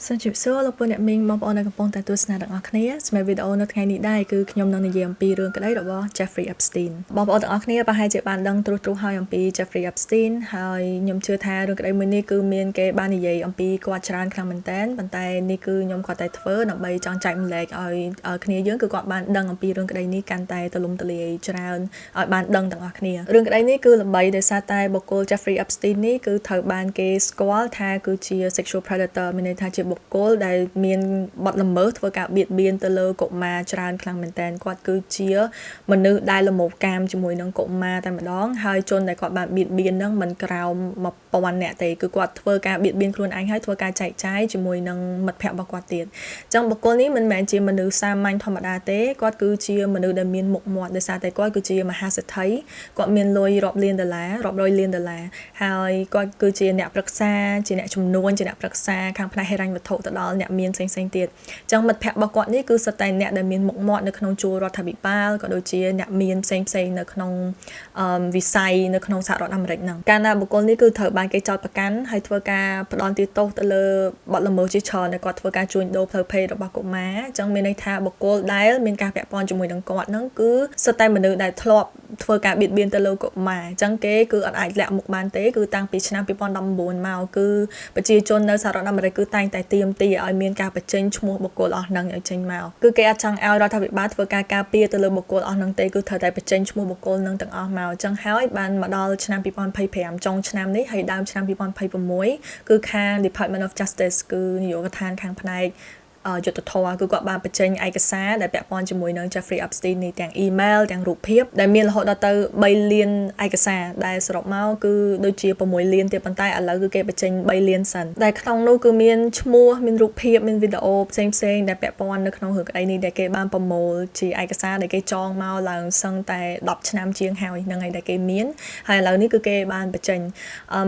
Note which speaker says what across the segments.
Speaker 1: សូមជម្រាបសួរលោកពូអ្នកមីងបងប្អូនដែលកំពុងតែទស្សនាទាំងអស់គ្នាសម្រាប់វីដេអូនៅថ្ងៃនេះដែរគឺខ្ញុំនឹងនិយាយអំពីរឿងក្តីរបស់ Jeffrey Epstein បងប្អូនទាំងអស់គ្នាប្រហែលជាបានដឹងត្រួសត្រាសហើយអំពី Jeffrey Epstein ហើយខ្ញុំជឿថារឿងក្តីមួយនេះគឺមានគេបាននិយាយអំពីគាត់ច្រើនខ្លាំងមែនទែនប៉ុន្តែនេះគឺខ្ញុំគាត់តែធ្វើដើម្បីចង់ចែករំលែកឲ្យគ្នាយើងគឺគាត់បានដឹងអំពីរឿងក្តីនេះកាន់តែទូលំទូលាយច្រើនឲ្យបានដឹងទាំងអស់គ្នារឿងក្តីនេះគឺល្បីដោយសារតែបុគ្គល Jeffrey Epstein នេះគឺត្រូវបានគេស្គាល់ថាគឺជា sexual predator មានន័យថាជាបុគ្គលដែលមានបទល្មើសធ្វើការបៀតបៀនទៅលើកុមារច្រើនខ្លាំងមែនទែនគាត់គឺជាមនុស្សដែលល្មោភកាមជាមួយនឹងកុមារតែម្ដងហើយជនដែលគាត់បានបៀតបៀននឹងមិនក្រោម1000នាក់ទេគឺគាត់ធ្វើការបៀតបៀនខ្លួនឯងហើយធ្វើការចែកចាយជាមួយនឹងមិត្តភ័ក្តិរបស់គាត់ទៀតអញ្ចឹងបុគ្គលនេះមិនមែនជាមនុស្សសាមញ្ញធម្មតាទេគាត់គឺជាមនុស្សដែលមានមុខមាត់ដោយសារតែគាត់គឺជាមហាសេដ្ឋីគាត់មានលុយរាប់លានដុល្លាររាប់រយលានដុល្លារហើយគាត់គឺជាអ្នកប្រឹក្សាជាអ្នកជំនួញជាអ្នកប្រឹក្សាខាងផ្នែកហិរញ្ញវត្ថុទៅដល់អ្នកមានផ្សេងៗទៀតអញ្ចឹងមិត្តភ័ក្តិរបស់គាត់នេះគឺសុទ្ធតែអ្នកដែលមានមុខមាត់នៅក្នុងជួររដ្ឋាភិបាលក៏ដូចជាអ្នកមានផ្សេងៗនៅក្នុងវិស័យនៅក្នុងសហរដ្ឋអាមេរិកហ្នឹងកាលណាបុគ្គលនេះគឺត្រូវបានគេចោទប្រកាន់ហើយធ្វើការផ្ដន្ទាទោសទៅលើបទល្មើសជាច្រើនដែលគាត់ធ្វើការជួញដូរផ្លូវភេទរបស់កុមារអញ្ចឹងមានន័យថាបុគ្គលដែលមានការពាក់ព័ន្ធជាមួយនឹងគាត់ហ្នឹងគឺសុទ្ធតែមនុស្សដែលធ្លាប់ធ្វើការបៀតបៀនទៅលើកុមារអញ្ចឹងគេគឺអត់អាចលាក់មុខបានទេគឺតាំងពីឆ្នាំ2019មកគឺប្រជាជននៅសហរដ្ឋអាមេរិកគឺតែងតែទាមទារឲ្យមានការបញ្ចេញឈ្មោះបុគ្គលអស់ហ្នឹងឲ្យចេញមកគឺគេអត់ចង់ឲ្យរដ្ឋាភិបាលធ្វើការការពារទៅលើបុគ្គលអស់ហ្នឹងទេគឺត្រូវតែបញ្ចេញឈ្មោះបុគ្គលហ្នឹងទាំងអស់មកអញ្ចឹងហើយបានមកដល់ឆ្នាំ2025ចុងឆ្នាំនេះហើយដើមឆ្នាំ2026គឺខាង Department of Justice គឺនាយកដ្ឋានខាងផ្នែកយុត្តិធម៌គឺគាត់បានបញ្ចេញឯកសារដែលពាក់ព័ន្ធជាមួយនឹង Jeffrey Epstein នេះទាំង email ទាំងរូបភាពដែលមានរហូតដល់ទៅ3លានឯកសារដែលសរុបមកគឺដូចជា6លានទៀតប៉ុន្តែឥឡូវគឺគេបញ្ចេញ3លានសិនដែលក្នុងនោះគឺមានឈ្មោះមានរូបភាពមានវីដេអូផ្សេងផ្សេងដែលពាក់ព័ន្ធនៅក្នុងរឿងក្តីនេះដែលគេបានប្រមូលជាឯកសារដែលគេចងមកឡើងសឹងតែ10ឆ្នាំជាងហើយហ្នឹងហើយដែលគេមានហើយឥឡូវនេះគឺគេបានបញ្ចេញ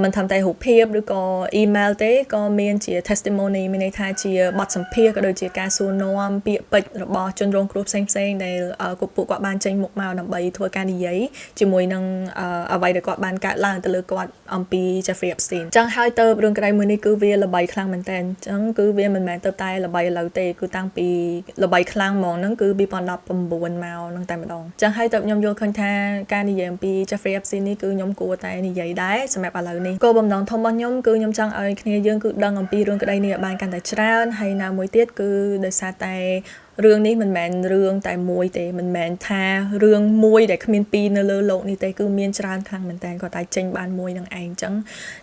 Speaker 1: មិនត្រឹមតែរូបភាពឬក៏ email ទេក៏មានជា testimony មានន័យថាជាបទសម្ភាសន៍ក៏ដូចជាការសួរនាំពាក្យពេចន៍របស់ជនរងគ្រោះផ្សេងផ្សេងដែលពួកគាត់បានចេញមុខមកដើម្បីធ្វើការនិយាយជាមួយនឹងអ្វីដែលគាត់បានកើតឡើងទៅលើគាត់អំពី Jeffrey Epstein ចឹងហើយទៅរឿងក្តីមួយនេះគឺវាល្បីខ្លាំងមែនតើចឹងគឺវាមិនមែនទៅតែល្បីឥឡូវទេគឺតាំងពីល្បីខ្លាំងហ្មងហ្នឹងគឺ2019មកហ្នឹងតែម្ដងចឹងហើយទៅខ្ញុំយល់ឃើញថាការនិយាយអំពី Jeffrey Epstein នេះគឺខ្ញុំគួរតែនិយាយដែរសម្រាប់ឥឡូវនេះគោលបំណងធំរបស់ខ្ញុំគឺខ្ញុំចង់ឲ្យគ្នាយើងគឺដឹងអំពីរឿងក្តីនេះឲ្យបានកាន់តែច្រើនហើយណាមួយទៀតគឺដោយសារតែរឿងនេះមិនមែនរឿងតែមួយទេមិនមែនថារឿងមួយដែលគ្មានពីរនៅលើលោកនេះទេគឺមានច្រើនខ្លាំងមែនតើគាត់តែចេញបានមួយនឹងឯងអញ្ចឹង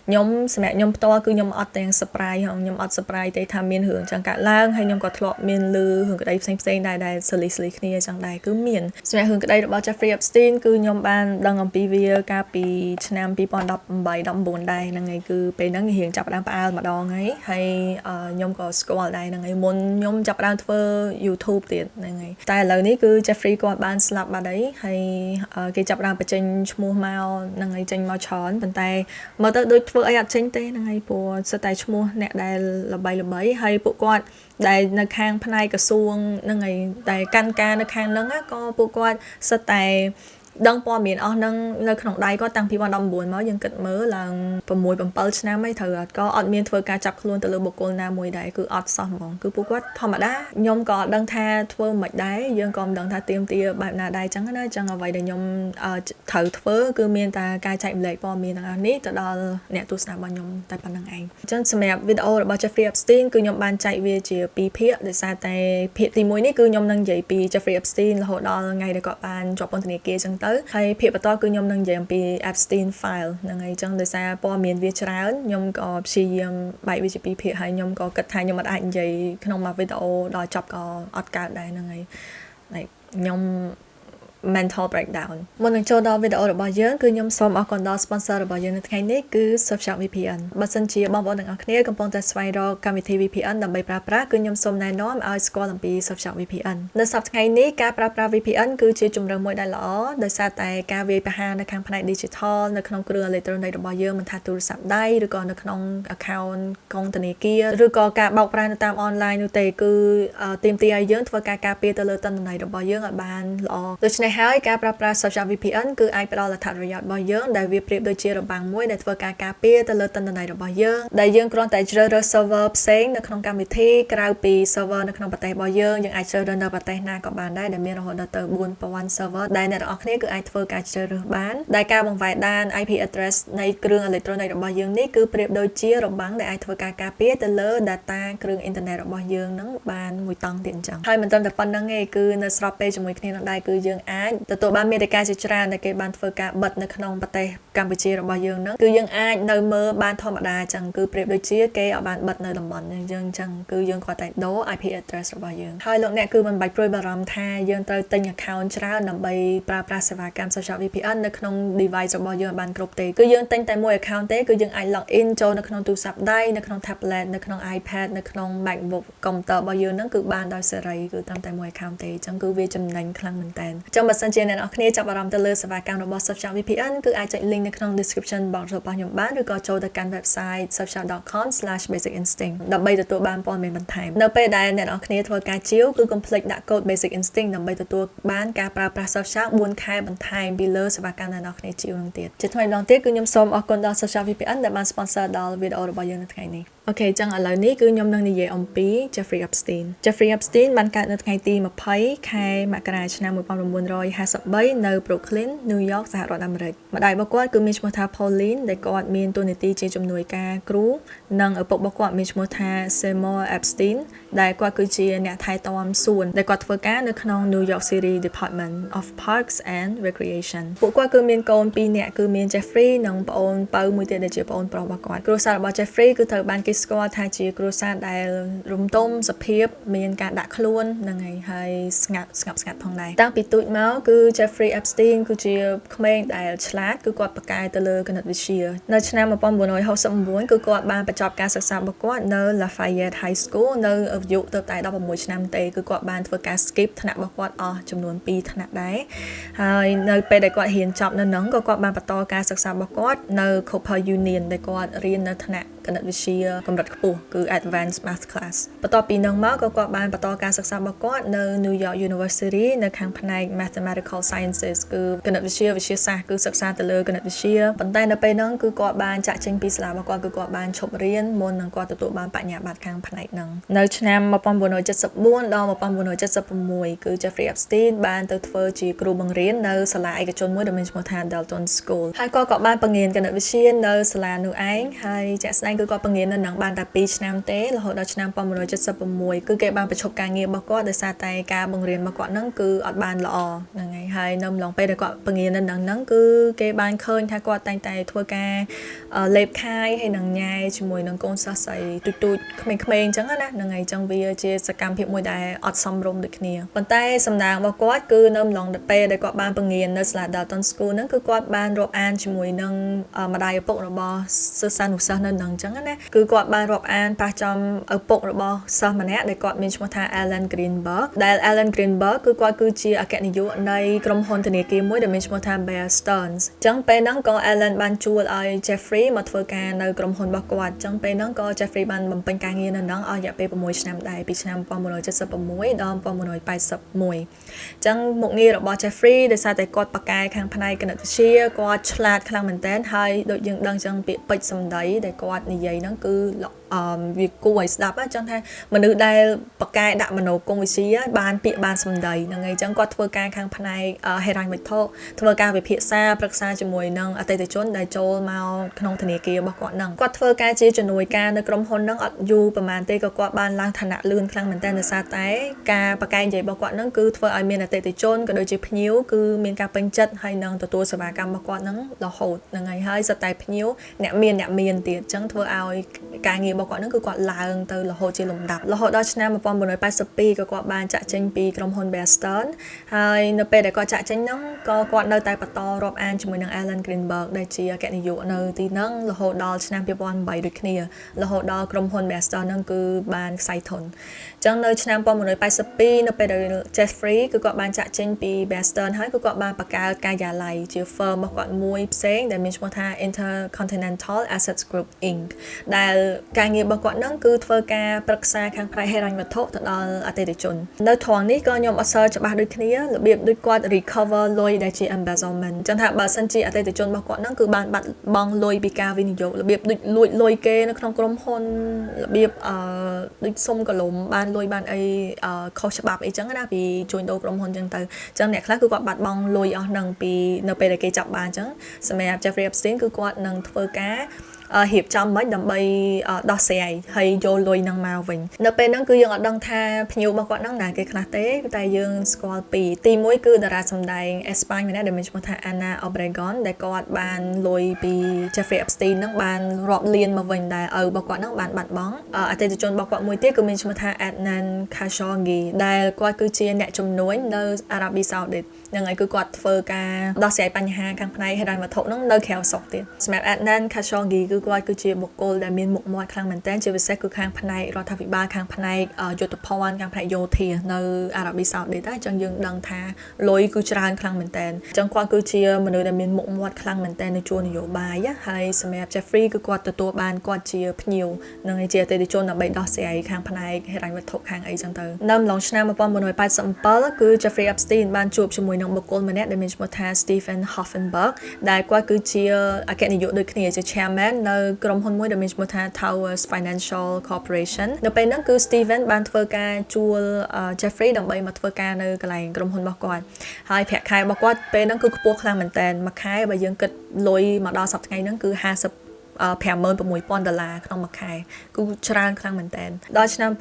Speaker 1: ខ្ញុំសម្រាប់ខ្ញុំផ្ទាល់គឺខ្ញុំអត់ទាំង surprise ហងខ្ញុំអត់ surprise ទេថាមានរឿងអញ្ចឹងកើតឡើងហើយខ្ញុំក៏ធ្លាប់មានឮរឿងក្តីផ្សេងផ្សេងដែរដែលសលីសលីគ្នាអញ្ចឹងដែរគឺមានសម្រាប់រឿងក្តីរបស់ Jeffrey Epstein គឺខ្ញុំបានដឹងអំពីវាកាលពីឆ្នាំ2018 19ដែរហ្នឹងហើយគឺពេលហ្នឹងរៀងចាប់ផ្ដើមផ្អើលម្ដងហើយហើយខ្ញុំក៏ស្គាល់ដែរហ្នឹងហើយមុនខ្ញុំចាប់ផ្ដើមធ្វើ YouTube ទៀតហ្នឹងហើយតែឥឡូវនេះគឺ Jeffrey គាត់បានស្លាប់បាត់អីហើយគេចាប់ផ្ដើមបញ្ចេញឈ្មោះមកហ្នឹងហើយចេញមកច្រើនប៉ុន្តែមើលទៅដូចធ្វើអីអត់ចេញទេហ្នឹងហើយព្រោះសុទ្ធតែឈ្មោះអ្នកដែលល្បីល្បីហើយពួកគាត់ដែលនៅខាងផ្នែកក្រសួងហ្នឹងហើយតែកាន់ការនៅខាងហ្នឹងក៏ពួកគាត់សុទ្ធតែដឹងព័ត៌មានអស់ហ្នឹងនៅក្នុងដៃគាត់តាំងពី2019មកយើងគិតមើលឡើង6 7ឆ្នាំហើយត្រូវអត់ក៏អត់មានធ្វើការចាប់ខ្លួនទៅលើបុគ្គលណាមួយដែរគឺអត់សោះហ្មងគឺពួកគាត់ធម្មតាខ្ញុំក៏អត់ដឹងថាធ្វើមិនដែរយើងក៏មិនដឹងថាទៀមទាបែបណាដែរចឹងណាចឹងអ្វីដែលខ្ញុំត្រូវធ្វើគឺមានតែការចែករំលែកព័ត៌មានទាំងអស់នេះទៅដល់អ្នកទស្សនារបស់ខ្ញុំតែប៉ុណ្្នឹងឯងអញ្ចឹងសម្រាប់វីដេអូរបស់ Jeffrey Epstein គឺខ្ញុំបានចែកវាជាពីរភាគដោយសារតែភាគទី1នេះគឺខ្ញុំនឹងនិយាយពី Jeffrey Epstein រហូតដល់ថ្ងៃដែលគាត់បានជាប់ពន្ធនាគារចឹងទៅហើយភាគបន្តគឺខ្ញុំនឹងនិយាយអំពី Epstein file ហ្នឹងហើយអញ្ចឹងដោយសារព័ត៌មានវាច្រើនខ្ញុំក៏ព្យាយាមបែកវាជាពីរភាគហើយខ្ញុំក៏គិតថាខ្ញុំអត់អាចនិយាយក្នុងមួយវីដេអូដល់ចប់ក៏អត់កើតដែរហ្នឹងហើយ like ខ្ញុំ mental breakdown មុននឹងចូលដល់វីដេអូរបស់យើងគឺខ្ញុំសូមអរគុណដល់ sponsor របស់យើងនៅថ្ងៃនេះគឺ Surfshark VPN បើសិនជាបងប្អូនទាំងអស់គ្នាកំពុងតែស្វែងរកកម្មវិធី VPN ដើម្បីប្រើប្រាស់គឺខ្ញុំសូមណែនាំឲ្យស្គាល់អំពី Surfshark VPN នៅសប្តាហ៍ថ្ងៃនេះការប្រើប្រាស់ VPN គឺជាជម្រើសមួយដែលល្អដោយសារតែការវាយប្រហារនៅខាងផ្នែក digital នៅក្នុងគ្រឿងអេឡិចត្រូនិករបស់យើងមិនថាទូរស័ព្ទដៃឬក៏នៅក្នុង account កុងធនាគារឬក៏ការបោកប្រាស់នៅតាម online នោះទេគឺទាមទារឲ្យយើងធ្វើការការពារទៅលើទិន្នន័យរបស់យើងឲ្យបានល្អដូច្នេះ នេះហើយការប្រើប្រាស់ Surfshark VPN គឺអាចផ្ដល់អត្ថប្រយោជន៍របស់យើងដែលវាប្រៀបដូចជារបាំងមួយដែលធ្វើការការពារទៅលើទិន្នន័យរបស់យើងដែលយើងគ្រាន់តែជ្រើសរើស server ផ្សេងនៅក្នុងកម្មវិធីក្រៅពី server នៅក្នុងប្រទេសរបស់យើងយើងអាចជ្រើសរើសនៅប្រទេសណាក៏បានដែរដែលមានរហូតដល់ទៅ4000 server ដែលអ្នកទាំងអស់គ្នាគឺអាចធ្វើការជ្រើសរើសបានដែលការបង្វែរដាន IP address នៃគ្រឿងអេឡិចត្រូនិករបស់យើងនេះគឺប្រៀបដូចជារបាំងដែលអាចធ្វើការការពារទៅលើ data គ្រឿងអ៊ីនធឺណិតរបស់យើងនឹងបានមួយតង់ទៀតអញ្ចឹងហើយមិនត្រឹមតែប៉ុណ្្នឹងទេគឺនៅស្របពេលជាមួយគ្នានឹងដែរគឺយើងអាចទទួលបានមាតិកាជាច្រើនដែលគេបានធ្វើការបិទនៅក្នុងប្រទេសកម្ពុជារបស់យើងហ្នឹងគឺយើងអាចនៅមើលបានធម្មតាអញ្ចឹងគឺប្រៀបដូចជាគេអត់បានបិទនៅតំបន់យើងអញ្ចឹងគឺយើងគ្រាន់តែដូរ IP address របស់យើងហើយលោកអ្នកគឺមិនបាច់ព្រួយបារម្ភថាយើងត្រូវទិញ account ច្រើនដើម្បីប្រើប្រាស់សេវាកម្ម Surfshark VPN នៅក្នុង device របស់យើងឲ្យបានគ្រប់ទេគឺយើងទិញតែមួយ account ទេគឺយើងអាច log in ចូលនៅក្នុងទូរស័ព្ទដៃនៅក្នុង tablet នៅក្នុង iPad នៅក្នុង MacBook កុំព្យូទ័ររបស់យើងហ្នឹងគឺបានដោយសេរីគឺត្រឹមតែមួយ account ទេអញ្ចឹងគឺវាចំណេញខ្លាំងមែនតើអញ្ចឹងបើសិនជាអ្នកនរគ្នាចាប់អារម្មណ៍ទៅលើសេវាកម្មរបស់ Surfshark VPN គឺអាចចុច link នៅក្នុង description box របស់ខ្ញុំបានឬក៏ចូលទៅកាន់ website surfshark.com/basicinstinct ដើម្បីទទួលបានព័ត៌មានបន្ថែមនៅពេលដែលអ្នកនរគ្នាធ្វើការជាវគឺកុំភ្លេចដាក់កូដ basic instinct ដើម្បីទទួលបានការប្រើប្រាស់ Surfshark 4ខែបន្ថែមពីលើសេវាកម្មអ្នកនរគ្នាជាវនឹងទៀតជាថ្មីម្ដងទៀតគឺខ្ញុំសូមអរគុណដល់ Surfshark VPN ដែលបាន sponsor ដល់វីដេអូរបស់យើងនៅថ្ងៃនេះOkay ចឹងឥឡូវនេះគឺខ្ញុំនឹងនិយាយអំពី Jeffrey Epstein។ Jeffrey Epstein បានកើតនៅថ្ងៃទី20ខែមករាឆ្នាំ1953នៅ Brooklyn, New York សហរដ្ឋអាមេរិកម្ដាយរបស់គាត់គឺមានឈ្មោះថា Pauline ដែលគាត់មានតួនាទីជាជំនួយការគ្រូនិងឪពុករបស់គាត់មានឈ្មោះថា Seymour Epstein ដែលគាត់គឺជាអ្នកថែទាំសួនដែលគាត់ធ្វើការនៅក្នុង New York City Department of Parks and Recreation។ ពួកគាត់គឺមានកូនពីរនាក់គឺមាន Jeffrey និងប្អូនពៅមួយទៀតដែលជាប្អូនប្រុសរបស់គាត់គ្រួសាររបស់ Jeffrey គឺត្រូវបានគេស្គាល់ថាជាគ្រួសារដែលរំទុំសភាពមានការដាក់ខ្លួនហ្នឹងហើយហើយស្ងាត់ស្ងប់ស្ងាត់ផងដែរតាំងពីទូចមកគឺ Jeffrey Epstein គឺជាក្មេងដែលឆ្លាតគឺគាត់ពូកែទៅលើគណិតវិទ្យានៅឆ្នាំ1969គឺគាត់បានបញ្ចប់ការសិក្សារបស់គាត់នៅ Lafayette High School នៅអាយុទៅតែ16ឆ្នាំទេគឺគាត់បានធ្វើការ skip ថ្នាក់របស់គាត់អស់ចំនួន2ថ្នាក់ដែរហើយនៅពេលដែលគាត់រៀនចប់នៅនឹងក៏គាត់បានបន្តការសិក្សារបស់គាត់នៅ Cooper Union ដែលគាត់រៀននៅថ្នាក់គណិតវិទ្យាកម្រិតខ្ពស់គឺ Advanced Math Class។ បន្ទាប់ពីនឹងមកក៏គាត់បានបន្តការសិក្សារបស់គាត់នៅ New York University នៅខាងផ្នែក Mathematical Sciences គឺគណិតវិទ្យាវិទ្យាសាស្ត្រគឺសិក្សាទៅលើគណិតវិទ្យាប៉ុន្តែនៅពេលហ្នឹងគឺគាត់បានចាក់ចេញពីសាលារបស់គាត់គឺគាត់បានឈប់រៀនមុននឹងគាត់ទទួលបានបញ្ញាបត្រខាងផ្នែកហ្នឹងនៅឆ្នាំ1974ដល់1976គឺ Jeffrey Epstein បានទៅធ្វើជាគ្រូបង្រៀននៅសាលាឯកជនមួយដែលមានឈ្មោះថា Dalton School ហើយគាត់ក៏បានបង្រៀនគណិតវិទ្យានៅសាលានោះឯងហើយជាក់ស្ដែងគឺគាត់បង្រៀននៅនឹងបានតែ2ឆ្នាំទេរហូតដល់ឆ្នាំ1976គឺគេបានបញ្ឈប់ការងាររបស់គាត់ដោយសារតែការបង្រៀនរបស់គាត់ហ្នឹងគឺអត់បានល្អហ្នឹងហើយហើយនៅម្លងពេលដែលគាត់បង្រៀននៅនឹងហ្នឹងគឺគេបានឃើញថាគាត់តែងតែធ្វើការលេបខាយហើយនឹងញ៉ែជាមួយនឹងកូនសិស្សស្រីទូចទូចក្មេងៗអញ្ចឹងណាហ្នឹងហើយអញ្ចឹងវាជាសកម្មភាពមួយដែលអត់សមរម្យដូចគ្នាប៉ុន្តែសម្ដាងរបស់គាត់គឺនៅម្លងពេលដែលគាត់បានបង្រៀននៅសាលា Dalton School ហ្នឹងគឺគាត់បានរាប់អានជាមួយនឹងម្ដាយឪពុករបស់សិស្សានុសិស្សនៅនឹងអញ្ចឹងណាគឺគាត់បានរាប់អានប៉ះចំឪពុករបស់សិស្សម្នាក់ដែលគាត់មានឈ្មោះថា Alan Greenberg ដែល Alan Greenberg គឺគាត់គឺជាអគ្គនាយកនៃក្រុមហ៊ុនធនាគារមួយដែលមានឈ្មោះថា Bear Stearns។ អញ្ចឹងពេលហ្នឹងក៏ Alan បានជួលឲ្យ Jeffrey មកធ្វើការនៅក្រុមហ៊ុនរបស់គាត់អញ្ចឹងពេលហ្នឹងក៏ Jeffrey បានបំពេញការងារនៅហ្នឹងអស់រយៈពេល6ឆ្នាំដែរពីឆ្នាំ1976ដល់1981អញ្ចឹងមុខងាររបស់ Jeffrey ដោយសារតែគាត់ពូកែខាងផ្នែកគណិតវិទ្យាគាត់ឆ្លាតខ្លាំងមែនទែនហើយដូចយើងដឹងចឹងពាក្យពេចន៍សម្ដីដែលគាត់និយាយហ្នឹងគឺវាគួរឲ្យស្ដាប់ចឹងថាមនុស្សដែលពូកែដាក់មនោគមវិជ្ជាបានពាក្យបានសម្ដីហ្នឹងហើយចឹងគាត់ធ្វើការខាងផ្នែកហិរញ្ញវត្ថុធ្វើការវិភាសាប្រឹក្សាជាមួយនឹងអតិថិជនដែលចូលមកក្នុងធនាគាររបស់គាត់ហ្នឹងគាត់ធ្វើការជាជំនួយការនៅក្រុមហ៊ុនហ្នឹងអត់យូរប្រហែលទេក៏គាត់បានឡើងឋានៈលឿនខ្លាំងមែនទែនដោយសារតែការប្រកែកនិយាយរបស់គាត់ហ្នឹងគឺធ្វើឲ្យមានអតិថិជនក៏ដូចជាភ្ញៀវគឺមានការពេញចិត្តហើយនឹងទទួលសេវាកម្មរបស់គាត់ហ្នឹងរហូតហ្នឹងហើយហើយសុទ្ធតែភ្ញៀវអ្នកមានអ្នកមានទៀតអញ្ចឹងធ្វើឲ្យការងាររបស់គាត់ហ្នឹងគឺគាត់ឡើងទៅរហូតជាលំដាប់រហូតដល់ឆ្នាំ1982ក៏គាត់បានចាក់ចេញពីក្រុមហ៊ុន Bear Stearns ហើយនៅពេលដែលគាត់ចាក់ចេញហ្នឹងក៏គាត់នៅតែបន្តរាប់អានជាមួយនឹង Alan Greenberg ដែលជាអគ្គនាយកនៅទីហ្នឹងរហូតដល់ឆ្នាំ2008ដូចគ្នារហូតដល់ក្រុមហ៊ុន Bear Stearns ហ្នឹងគឺបានក្ស័យធនអញ្ចឹងនៅឆ្នាំ1982នៅពេលដែល Jeffrey គឺគាត់បានចាក់ចេញពី Bear Stearns ហើយគឺគាត់បានបង្កើតការិយាល័យជា firm របស់គាត់មួយផ្សេងដែលមានឈ្មោះថា Intercontinental Assets Group Inc ដែលការ ការងាររបស់គាត់ហ្នឹងគឺធ្វើការប្រឹក្សាខាងផ្នែកហិរញ្ញវត្ថុទៅដល់អតិថិជននៅត្រង់នេះក៏ខ្ញុំអត់សូវច្បាស់ដូចគ្នារបៀបដូចគាត់ recover លុយដែលជា embezzlement ចឹងថាបើសិនជាអតិថិជនរបស់គាត់ហ្នឹងគឺបានបាត់បង់លុយពីការវិនិយោគរបៀបដូចលួចលុយគេនៅក្នុងក្រុមហ៊ុនរបៀបដូចសុំកលុំបានលុយបានអីខុសច្បាប់អីចឹងណាពីជួញដូរក្រុមហ៊ុនចឹងទៅចឹងអ្នកខ្លះគឺគាត់បាត់បង់លុយអស់ហ្នឹងពីនៅពេលដែលគេចាប់បានចឹងសម្រាប់ Jeffrey Epstein គឺគាត់នឹងធ្វើការរៀបចំមិនដើម្បីដោះស្រាយហើយយកលុយនឹងមកវិញនៅពេលហ្នឹងគឺយើងអត់ដឹងថាភ្ញៀវរបស់គាត់ហ្នឹងណាគេខ្លះទេតែយើងស្គាល់ពីទី1គឺតារាសម្ដែងអេស្ប៉ាញម្នាក់ដែលមានឈ្មោះថា Ana Obregon ដែលគាត់បានលុយពី Jeffrey Epstein ហ្នឹងបានរាប់លានមកវិញដែលឪរបស់គាត់ហ្នឹងបានបាត់បង់អតិថិជនរបស់គាត់មួយទៀតគឺមានឈ្មោះថា Adnan Khashoggi ដែលគាត់គឺជាអ្នកជំនួញនៅអារ៉ាប៊ីសាអូឌីតហ្នឹងហើយគឺគាត់ធ្វើការដោះស្រាយបញ្ហាខាងផ្នែកហិរញ្ញវត្ថុហ្នឹងនៅក្រៅស្រុកទៀតសម្រាប់ Adnan Khashoggi គឺគាត់គឺជាបុគ្គលដែលមានមុខមាត់ខ្លាំងមែនទែនជាពិសេសគឺខាងផ្នែករដ្ឋាភិបាលខាងផ្នែកយុទ្ធភ័ណ្ឌខាងផ្នែកយោធានៅអារ៉ាប៊ីសាអូឌីតដែរអញ្ចឹងយើងដឹងថាលុយគឺច្រើនខ្លាំងមែនទែនអញ្ចឹងគាត់គឺជាមនុស្សដែលមានមុខមាត់ខ្លាំងមែនទែននៅជួរនយោបាយហើយសម្រាប់ Jeffrey គឺគាត់ទទួលបានគាត់ជាភ្ញៀវនិងជាអតិថិជនដើម្បីដោះស្រាយខាងផ្នែកហិរញ្ញវត្ថុខាងអីចឹងទៅនៅអំឡុងឆ្នាំ1987គឺ Jeffrey Epstein បានជួបជាមួយនឹងបុគ្គលម្នាក់ដែលមានឈ្មោះថា Stephen Hoffenberg ដែលគាត់គឺជាអគ្គនាយកដូចគ្នាជា chairman នៅក្រុមហ៊ុនមួយដែលមានឈ្មោះថា Towers Financial Corporation នៅពេលហ្នឹងគឺ Steven បានធ្វើការជួល Jeffrey ដើម្បីមកធ្វើការនៅកន្លែងក្រុមហ៊ុនរបស់គាត់ហើយប្រាក់ខែរបស់គាត់ពេលហ្នឹងគឺខ្ពស់ខ្លាំងមែនតើមួយខែបើយើងគិតលុយមកដល់សប្តាហ៍ថ្ងៃហ្នឹងគឺ50 56,000ដុល្លារក្នុងមួយខែគឺច្រើនខ្លាំងមែនតើដល់ឆ្នាំ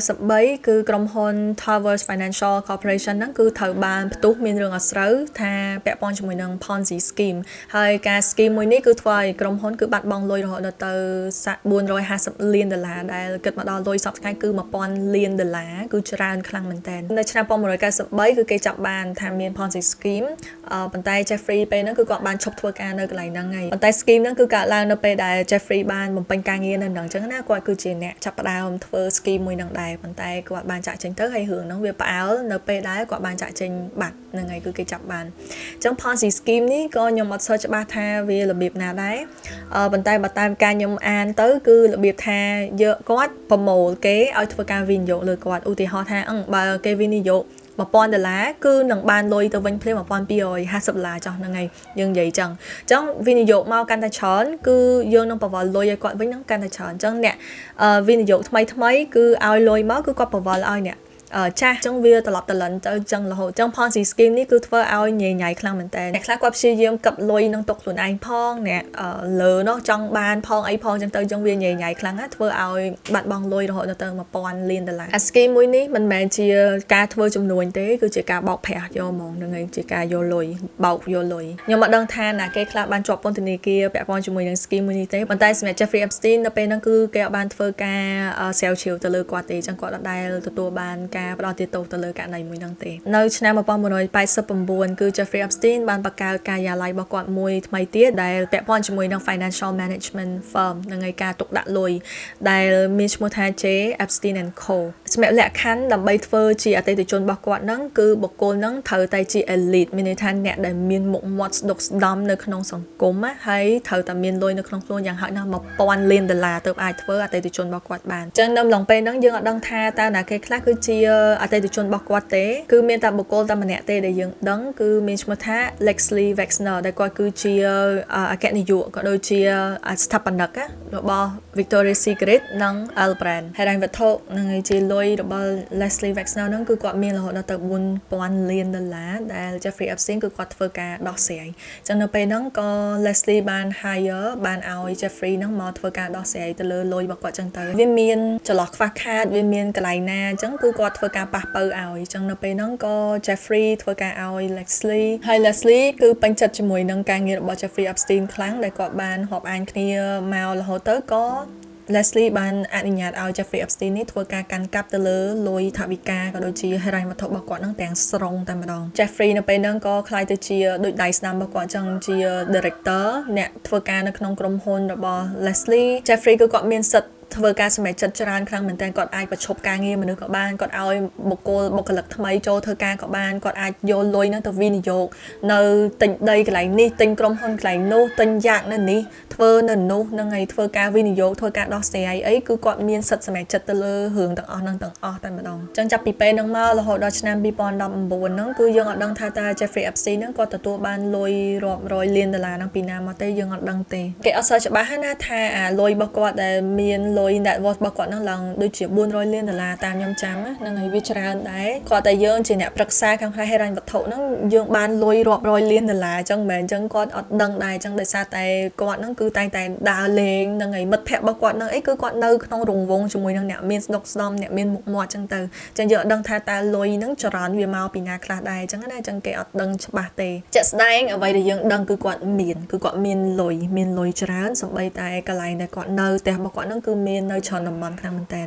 Speaker 1: 1993គឺក្រុមហ៊ុន Towers Financial Corporation ហ្នឹងគឺត្រូវបានផ្ទុះមានរឿងអាស្រូវថាពាក់ព័ន្ធជាមួយនឹង Ponzi scheme ហើយការ scheme មួយនេះគឺធ្វើឲ្យក្រុមហ៊ុនគឺបាត់បង់លុយរហូតដល់ទៅ450លានដុល្លារដែលគិតមកដល់លុយសប្តាហ៍ថ្ងៃគឺ1000លានដុល្លារគឺច្រើនខ្លាំងមែនតើនៅឆ្នាំ1993គឺគេចាប់បានថាមាន Ponzi scheme ប៉ុន្តែ Jeffrey ពេលហ្នឹងគឺគាត់បានឈប់ធ្វើការនៅកន្លែងហ្នឹងហើយប៉ុន្តែ scheme ហ្នឹងគឺកើតឡើងនៅពេលដែល Jeffrey បានបំពេញការងារនៅនឹងអញ្ចឹងណាគាត់គឺជាអ្នកចាប់ផ្ដើមធ្វើ scheme មួយនឹងដែរប៉ុន្តែគាត់បានចាក់ចេញទៅហើយរឿងហ្នឹងវាផ្អើលនៅពេលដែលគាត់បានចាក់ចេញបាត់ហ្នឹងហើយគឺគេចាប់បានអញ្ចឹង Ponzi scheme នេះក៏ខ្ញុំអត់សូវច្បាស់ថាវារបៀបណាដែរប៉ុន្តែបើតាមការខ្ញុំអានទៅគឺរបៀបថាយកគាត់ប្រមូលគេឲ្យធ្វើការវិនិយោគលើគាត់ឧទាហរណ៍ថាអឺបើគេវិនិយោគ1000ដុល្លារគឺនឹងបានលុយទៅវិញភ្លាម1250ដុល្លារចោះហ្នឹងហើយយើងនិយាយចឹងអញ្ចឹងវិនិយោគមកកាន់តែច្រើនគឺយើងនឹងបង្វិលលុយឲ្យគាត់វិញហ្នឹងកាន់តែច្រើនអញ្ចឹងអ្នកវិនិយោគថ្មីថ្មីគឺឲ្យលុយមកគឺគាត់បង្វិលឲ្យអ្នកចាស់ចឹងវាត្រឡប់ត្រលិនទៅចឹងរហូតចឹង Ponzi scheme នេះគឺធ្វើឲ្យញ៉ៃញ៉ៃខ្លាំងមែនតើអ្នកខ្លះគាត់ព្យាយាមកឹបលុយនឹងទុកខ្លួនឯងផងអ្នកលើនោះចង់បានផងអីផងចឹងទៅចឹងវាញ៉ៃញ៉ៃខ្លាំងណាស់ធ្វើឲ្យបាត់បង់លុយរហូតដល់ទៅ1000លានដុល្លារអា scheme មួយនេះមិនមែនជាការធ្វើជំនួញទេគឺជាការបោកប្រាស់យកហ្មងហ្នឹងហើយជាការយកលុយបោកយកលុយខ្ញុំអត់ដឹងថាណាគេខ្លះបានជាប់ពន្ធនាគារពាក់ព័ន្ធជាមួយនឹង scheme មួយនេះទេប៉ុន្តែសម្រាប់ Jeffrey Epstein នៅពេលហ្នឹងគឺគេអត់បានធ្វើការស្រាវជ្រាវទៅលើគាត់ទេចឹងគាត់អត់ដែលទទួលបានការផ្ដល់ទោសទៅលើករណីមួយហ្នឹងទេនៅឆ្នាំ1989គឺ Jeffrey Epstein បានបង្កើតការិយាល័យរបស់គាត់មួយថ្មីទៀតដែលពាក់ព័ន្ធជាមួយនឹង financial management firm នឹងឯការទុកដាក់លុយដែលមានឈ្មោះថា J Epstein and Co សម្រាប់លក្ខខណ្ឌដើម្បីធ្វើជាអតិថិជនរបស់គាត់ហ្នឹងគឺបុគ្គលហ្នឹងត្រូវតែជា elite មានន័យថាអ្នកដែលមានមុខមាត់ស្ដុកស្ដំនៅក្នុងសង្គមហើយត្រូវតែមានលុយនៅក្នុងខ្លួនយ៉ាងហោចណាស់1000លានដុល្លារទើបអាចធ្វើអតិថិជនរបស់គាត់បានអញ្ចឹងនៅឡុងពេលហ្នឹងយើងអត់ដឹងថាតើណាគេខ្លះគឺជាអតិថិជនរបស់គាត់ទេគឺមានតែបុគ្គលតែម្នាក់ទេដែលយើងដឹងគឺមានឈ្មោះថា Leslie Wexner ដែលគាត់គឺជាអគ្គនាយកក៏ដូចជាស្ថាបនិករបស់ Victoria's Secret និង L Brand ហិរញ្ញវត្ថុនិងជាលុយរបស់ Leslie Wexner ហ្នឹងគឺគាត់មានរហូតដល់ទៅ4000លានដុល្លារដែល Jeffrey Epstein គឺគាត់ធ្វើការដោះស្រាយអញ្ចឹងនៅពេលហ្នឹងក៏ Leslie បាន hire បានឲ្យ Jeffrey ហ្នឹងមកធ្វើការដោះស្រាយទៅលើលុយរបស់គាត់អញ្ចឹងទៅវាមានចន្លោះខ្វះខាតវាមានកន្លែងណាអញ្ចឹងគឺគាត់ធ្វើការប៉ះពៅឲ្យអញ្ចឹងនៅពេលហ្នឹងក៏ Jeffrey ធ្វើការឲ្យ Leslie ហើយ Leslie គឺពេញចិត្តជាមួយនឹងការងាររបស់ Jeffrey Epstein ខ្លាំងដែលគាត់បានរាប់អានគ្នាមករហូតទៅក៏ Leslie បានអនុញ្ញាតឲ្យ Jeffrey Epstein នេះធ្វើការកាន់កាប់ទៅលើលុយថវិកាក៏ដូចជាហិរញ្ញវត្ថុរបស់គាត់នឹងទាំងស្រុងតែម្ដង Jeffrey នៅពេលហ្នឹងក៏ក្លាយទៅជាដូចដៃស្ដាំរបស់គាត់ចឹងជា director អ្នកធ្វើការនៅក្នុងក្រុមហ៊ុនរបស់ Leslie Jeffrey គឺគាត់មានសិទ្ធិ ធ្វើការសម្រេចចិត្តច្រើនខ្លាំងមែនទែនគាត់អាចប្រឈប់ការងារមនុស្សក៏បានគាត់ឲ្យបុគ្គលបុគ្គលិកថ្មីចូលធ្វើការក៏បានគាត់អាចយកលុយហ្នឹងទៅវិនិយោគនៅទិញដីកន្លែងនេះទិញក្រុមហ៊ុនកន្លែងនោះទិញយ៉ាកនៅនេះធ្វើនៅនោះហ្នឹងហើយធ្វើការវិនិយោគធ្វើការដោះស្រាយអីគឺគាត់មានសិទ្ធិសម្រេចចិត្តទៅលើរឿងទាំងអស់ហ្នឹងទាំងអស់តែម្ដងអញ្ចឹងចាប់ពីពេលហ្នឹងមករហូតដល់ឆ្នាំ2019ហ្នឹងគឺយើងអត់ដឹងថាតើ Jeffrey Epstein ហ្នឹងគាត់ទទួលបានលុយរាប់រយលានដុល្លារហ្នឹងពីណាមកទេយើងអត់ដឹងទេគេអត់សូវច្បាស់ណាថាអាលុយរបស់គាត់ដែលមានលុយ net worth របស់គាត់ហ្នឹងឡើងដូចជា400លានដុល្លារតាមខ្ញុំចាំហ្នឹងហើយវាច្រើនដែរគាត់តែយើងជាអ្នកប្រឹក្សាខាងផ្នែកហិរញ្ញវត្ថុហ្នឹងយើងបានលុយរាប់រយលានដុល្លារអញ្ចឹងមិនមែនអញ្ចឹងគាត់អត់ដឹងដែរអញ្ចឹងដោយសារតែគាត់ហ្នឹងគឺតែងតែដើរលេងហ្នឹងហើយមិត្តភ័ក្តិរបស់គាត់ហ្នឹងអីគឺគាត់នៅក្នុងរង្វង់ជាមួយនឹងអ្នកមានស្ដុកស្ដំអ្នកមានមុខមាត់អញ្ចឹងទៅអញ្ចឹងយើងអត់ដឹងថាតើលុយហ្នឹងចរន្តវាមកពីណាខ្លះដែរអញ្ចឹងណាអញ្ចឹងគេអត់ដឹងច្បាស់ទេជាក់ស្ដែងអ្វីដែលយើងដឹងគឺគាត់មានគឺគាត់មានលុយមានលុយច្រើនសំបីតែកន្លែងដែលគាត់នៅផ្ទះរបស់គាត់ហ្នឹងគឺមាននៅច្រើនតំបន់ខ្លាំងមែនតើ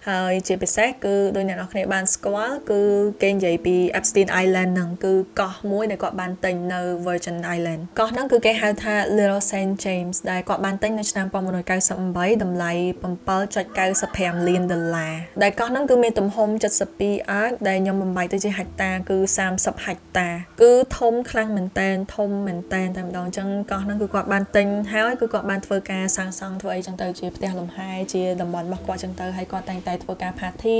Speaker 1: ហើយជាពិសេសគឺដោយអ្នកនរគ្នាបានស្គាល់គឺគេនិយាយពី Epstein Island ហ្នឹងគឺកោះមួយដែលគាត់បានទិញនៅ Virgin Island កោះហ្នឹងគឺគេហៅថា Little Saint James ដែលគាត់បានទិញនៅឆ្នាំ1998តម្លៃ 7.95 លានដុល្លារដែលកោះហ្នឹងគឺមានទំហំ72អាដែលខ្ញុំបំបែកទៅជាហិកតាគឺ30ហិកតាគឺធំខ្លាំងមែនតែនធំមែនតែនតែម្ដងអញ្ចឹងកោះហ្នឹងគឺគាត់បានទិញហើយគឺគាត់បានធ្វើការសាងសង់ធ្វើអីចឹងទៅជាផ្ទះលំហែជាតំបន់របស់គាត់ចឹងទៅហើយគាត់តែងតែធ្វើការ party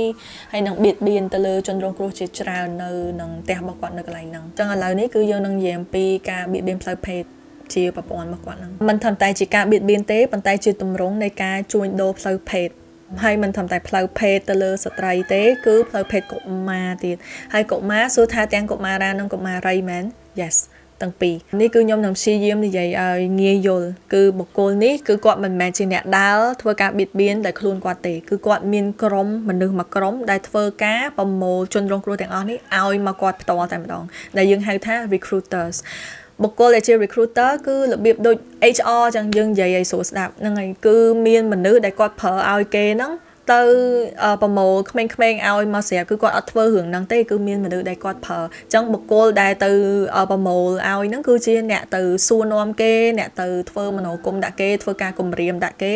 Speaker 1: ហើយនឹងបៀតបៀនទៅលើជនរងគ្រោះជាច្រើននៅនឹងផ្ទះរបស់គាត់នៅកន្លែងហ្នឹងចឹងឥឡូវនេះគឺយើងនឹងនិយាយអំពីការបៀតបៀនផ្លូវភេទជាប្រព័ន្ធរបស់គាត់ហ្នឹងមិនត្រឹមតែជាការបៀតបៀនទេប៉ុន្តែជាទម្រង់នៃការជួញដូរផ្លូវភេទហើយមិនត្រឹមតែផ្លូវភេទទៅលើស្ត្រីទេគឺផ្លូវភេទកុមារទៀតហើយកុមារសួរថាទាំងកុមារានិងកុមារីមែន Yes ទាំងពីរនេះគឺខ្ញុំនឹងព្យាយាមនិយាយឲ្យងាយយល់គឺបុគ្គលនេះគឺគាត់មិនមែនជាអ្នកដើរធ្វើការបៀតបៀនដោយខ្លួនគាត់ទេគឺគាត់មានក្រុមមនុស្សមួយក្រុមដែលធ្វើការប្រមូលជនរងគ្រោះទាំងអស់នេះឲ្យមកគាត់ផ្ទាល់តែម្ដងដែលយើងហៅថា recruiters បុគ្គលដែលជា recruiter គឺរបៀបដូច HR ចឹងយើងនិយាយឲ្យស្រួលស្ដាប់ហ្នឹងហើយគឺមានមនុស្សដែលគាត់ប្រើឲ្យគេហ្នឹងទៅប្រមូលក្មេងៗឲ្យមកស្រាប់គឺគាត់អត់ធ្វើរឿងហ្នឹងទេគឺមានមនុស្សដែលគាត់ប្រើអញ្ចឹងបុគ្គលដែលទៅប្រមូលឲ្យហ្នឹងគឺជាអ្នកទៅសួរនាំគេអ្នកទៅធ្វើមនោគមដាក់គេធ្វើការគម្រាមដាក់គេ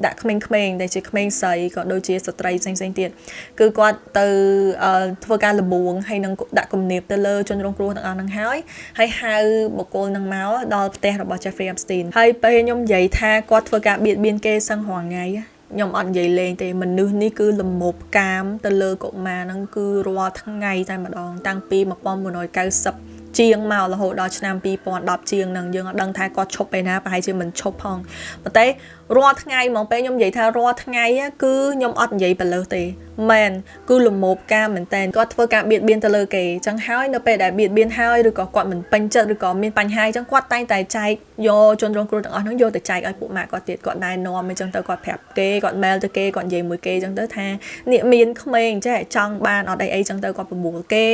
Speaker 1: ដាក់ក្មេងៗដែលជាក្មេងស្រីក៏ដូចជាស្ត្រីផ្សេងៗទៀតគឺគាត់ទៅធ្វើការលបួងហើយនឹងដាក់គំនាបទៅលើជនរងគ្រោះទាំងអស់ហ្នឹងហើយហើយហៅបុគ្គលហ្នឹងមកដល់ផ្ទះរបស់ Jeffrey Epstein ហើយពេលខ្ញុំនិយាយថាគាត់ធ្វើការបៀតបៀនគេសឹងរាល់ថ្ងៃខ្ញុំអត់និយាយលេងទេមនុស្សនេះគឺលមោបកាមទៅលើកុមារហ្នឹងគឺរាល់ថ្ងៃតែម្ដងតាំងពី1990ជាងមករហូតដល់ឆ្នាំ2010ជាងហ្នឹងយើងអត់ដឹងថាគាត់ឈប់ពេលណាប្រហែលជាមិនឈប់ផងប៉ុន្តែរាល់ថ្ងៃហ្មងពេលខ្ញុំនិយាយថារាល់ថ្ងៃគឺខ្ញុំអត់និយាយបលើសទេមែនគឺលមោបការមែនតែនគាត់ធ្វើការបៀតបៀនទៅលើគេអញ្ចឹងហើយនៅពេលដែលបៀតបៀនហើយឬក៏គាត់មិនពេញចិត្តឬក៏មានបញ្ហាអញ្ចឹងគាត់តែងតែចែកយកជនរងគ្រោះទាំងអស់ហ្នឹងយកទៅចែកឲ្យពួកម៉ាក់គាត់ទៀតគាត់ណែនាំអញ្ចឹងទៅគាត់ប្រាប់គេគាត់ mail ទៅគេគាត់និយាយមួយគេអញ្ចឹងទៅថានេះមានក្មេងចេះចង់បានអត់អីអីអញ្ចឹងទៅគាត់ប្រមូលគេ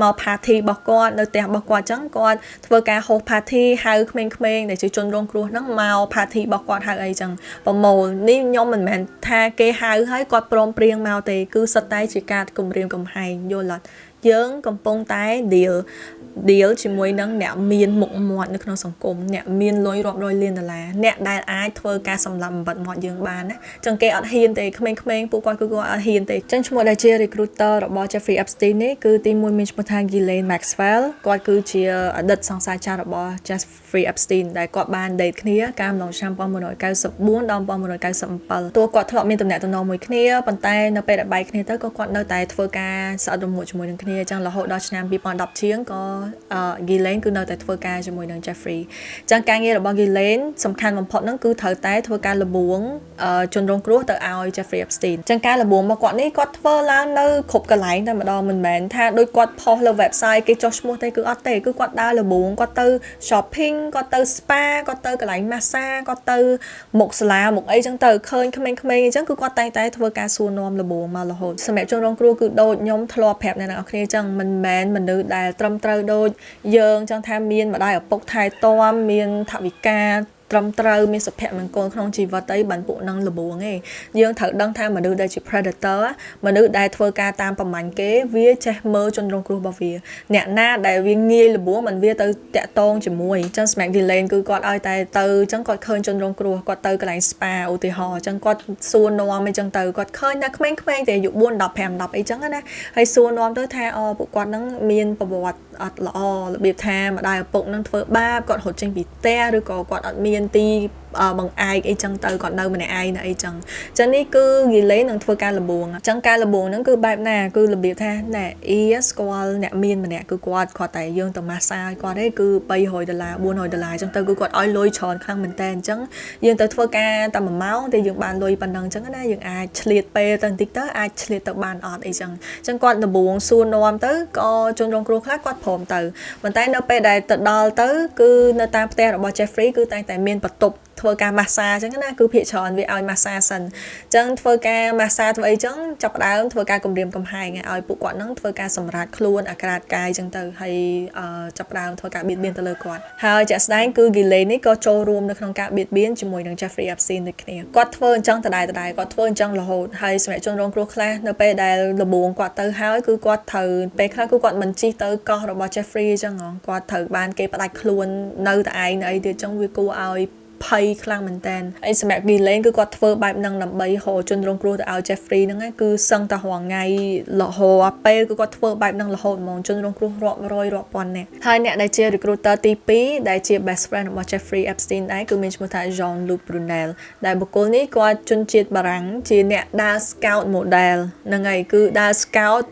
Speaker 1: មក party របស់គាត់នៅផ្ទះរបស់គាត់អញ្ចឹងគាត់ធ្វើការ host party ហៅក្មេងៗដែលជាជនរងគ្រោះហ្នឹងមក party របស់គាត់ហៅអីចឹងប្រមូលនេះខ្ញុំមិនមែនថាគេហៅហើយគាត់ព្រមព្រៀងមកទេគឺសុទ្ធតែជាការគំរាមកំហែងយល់អត់យើងកំពុងតែ deal ជាមួយនឹងអ្នកមានមុខមាត់នៅក្នុងសង្គមអ្នកមានលុយរាប់រយលានដុល្លារអ្នកដែលអាចធ្វើការសម្លាប់បំបត្តិមាត់យើងបានណាចឹងគេអត់ហ៊ានទេក្មេងៗពួកគាត់គឺគាត់អត់ហ៊ានទេចឹងឈ្មោះដែលជា recruiter របស់ Jeffrey Epstein នេះគឺទីមួយមានឈ្មោះថា Ghislaine Maxwell គាត់គឺជាអតីតសង្សារចាស់របស់ Jeffrey Epstein ដែលគាត់បាន date គ្នាកាលអំឡុងឆ្នាំ1994ដល់1997ទោះគាត់ធ្លាប់មានទំនាក់ទំនងមួយគ្នាប៉ុន្តែនៅពេលដែលបែកគ្នាទៅក៏គាត់នៅតែធ្វើការស្អិតរមួតជាមួយនឹងគ្នាចឹងរហូតដល់ឆ្នាំ2010ជាងក៏ Ghislaine គឺនៅតែធ្វើការជាមួយនឹង Jeffrey ចឹងការងាររបស់ Ghislaine សំខាន់បំផុតហ្នឹងគឺត្រូវតែធ្វើការលបួងជនរងគ្រោះទៅឲ្យ Jeffrey Epstein ចឹងការលបួងរបស់គាត់នេះគាត់ធ្វើឡើងនៅគ្រប់កន្លែងតែម្ដងមិនមែនថាដូចគាត់ផុសលើ website គេចុះឈ្មោះទេគឺអត់ទេគឺគាត់ដើរលបួងគាត់ទៅ shopping គាត់ទៅ spa គាត់ទៅកន្លែង massage គាត់ទៅមុខសាលាមុខអីចឹងទៅឃើញក្មេងៗអញ្ចឹងគឺគាត់តែងតែធ្វើការសួរនាំលបួងមករហូតសម្រាប់ជនរងគ្រោះគឺដូចខ្ញុំធ្លាប់ប្រាប់អ្នកនរគ្នាចឹងមិនមែនមនុស្សដែលត្រឹមត្រូវដូចយើងចឹងថាមានម្ដាយឪពុកថែទាំមានថវិកា ត្រឹមត្រូវមានសុភមង្គលក្នុងជីវិតអីបានពួកនឹងលបួងឯងយើងត្រូវដឹងថាមនុស្សដែលជា predator មនុស្សដែលធ្វើការតាមប្រមាញ់គេវាចេះមើលជនរងគ្រោះរបស់វាអ្នកណាដែលវាងាយលបួងมันវាទៅតាក់តងជាមួយអញ្ចឹង សម្រាប់ Ghislaine គឺគាត់ឲ្យតែទៅអញ្ចឹងគាត់ឃើញជនរងគ្រោះគាត់ទៅកន្លែង spa ឧទាហរណ៍អញ្ចឹងគាត់សួរនាំអីចឹងទៅគាត់ឃើញថាក្មេងៗតែអាយុ4 10 5 10អីចឹងណាហើយសួរនាំទៅថាអូពួកគាត់នឹងមានប្រវត្តិអត់ល្អរបៀបថាម្ដាយឪពុកនឹងធ្វើបាបគាត់រត់ចេញពីផ្ទះឬក៏គាត់អត់មានទីបង្អែកអីចឹងទៅគាត់នៅម្នាក់ឯងនៅអីចឹងចឹងនេះគឺ Ghislaine នឹងធ្វើការលបួងចឹងការលបួងហ្នឹងគឺបែបណាគឺរបៀបថាណែអ៊ីស្គាល់អ្នកមានម្នាក់គឺគាត់គាត់តែយើងទៅម៉ាសាឲ្យគាត់ទេគឺ300ដុល្លារ400ដុល្លារចឹងទៅគឺគាត់ឲ្យលុយច្រើនខ្លាំងមែនតើអញ្ចឹងយើងទៅធ្វើការតែ1ម៉ោងតែយើងបានលុយប៉ុណ្ណឹងចឹងណាយើងអាចឆ្លៀតពេលទៅបន្តិចទៅអាចឆ្លៀតទៅបានអត់អីចឹងចឹងគាត់លបួងសួរនាំទៅក៏ជនរងគ្រោះខ្លះគាត់ព្រមទៅប៉ុន្តែនៅពេលដែលទៅដល់ទៅគឺនៅតាមផ្ទះរបស់ Jeffrey គឺតែងតែមានបន្ទប់ធ្វើការម៉ាស្សាអញ្ចឹងណាគឺភាគច្រើនវាឲ្យម៉ាស្សាសិនអញ្ចឹងធ្វើការម៉ាស្សាធ្វើអីចឹងចាប់ផ្ដើមធ្វើការគំរាមកំហែងឲ្យពួកគាត់នឹងធ្វើការសម្រាតខ្លួនអាក្រាតកាយអញ្ចឹងទៅហើយចាប់ផ្ដើមធ្វើការបៀតបៀនទៅលើគាត់ហើយជាក់ស្ដែងគឺ Ghislaine នេះក៏ចូលរួមនៅក្នុងការបៀតបៀនជាមួយនឹង Jeffrey Epstein ដូចគ្នាគាត់ធ្វើអញ្ចឹងដដែលដដែលគាត់ធ្វើអញ្ចឹងរហូតហើយសម្រាប់ជនរងគ្រោះខ្លះនៅពេលដែលលបងគាត់ទៅហើយគឺគាត់ត្រូវពេលខ្លះគឺគាត់មិនជិះទៅកោះរបស់ Jeffrey អញ្ចឹងគាត់ត្រូវបានគេផ្ដាច់ខ្លួននៅតែឯងនៅអីទៀតអញ្ចឹងវាគួរឲ្យភ័យខ្លាំងមែនតើហើយសម្រាប់ Ghislaine គឺគាត់ធ្វើបែបហ្នឹងដើម្បីរកជនរងគ្រោះទៅឲ្យ Jeffrey ហ្នឹងគឺសឹងតែរាល់ថ្ងៃរហូតពេលគឺគាត់ធ្វើបែបហ្នឹងរហូតហ្មងជនរងគ្រោះរាប់រយរាប់ពាន់នាក់ហើយអ្នកដែលជា recruiter ទី2ដែលជា best friend របស់ Jeffrey Epstein ដែរគឺមានឈ្មោះថា Jean-Luc Brunel ដែលបុគ្គលនេះគាត់ជនជាតិបារាំងជាអ្នកដើរ scout model ហ្នឹងហើយគឺដើរ scout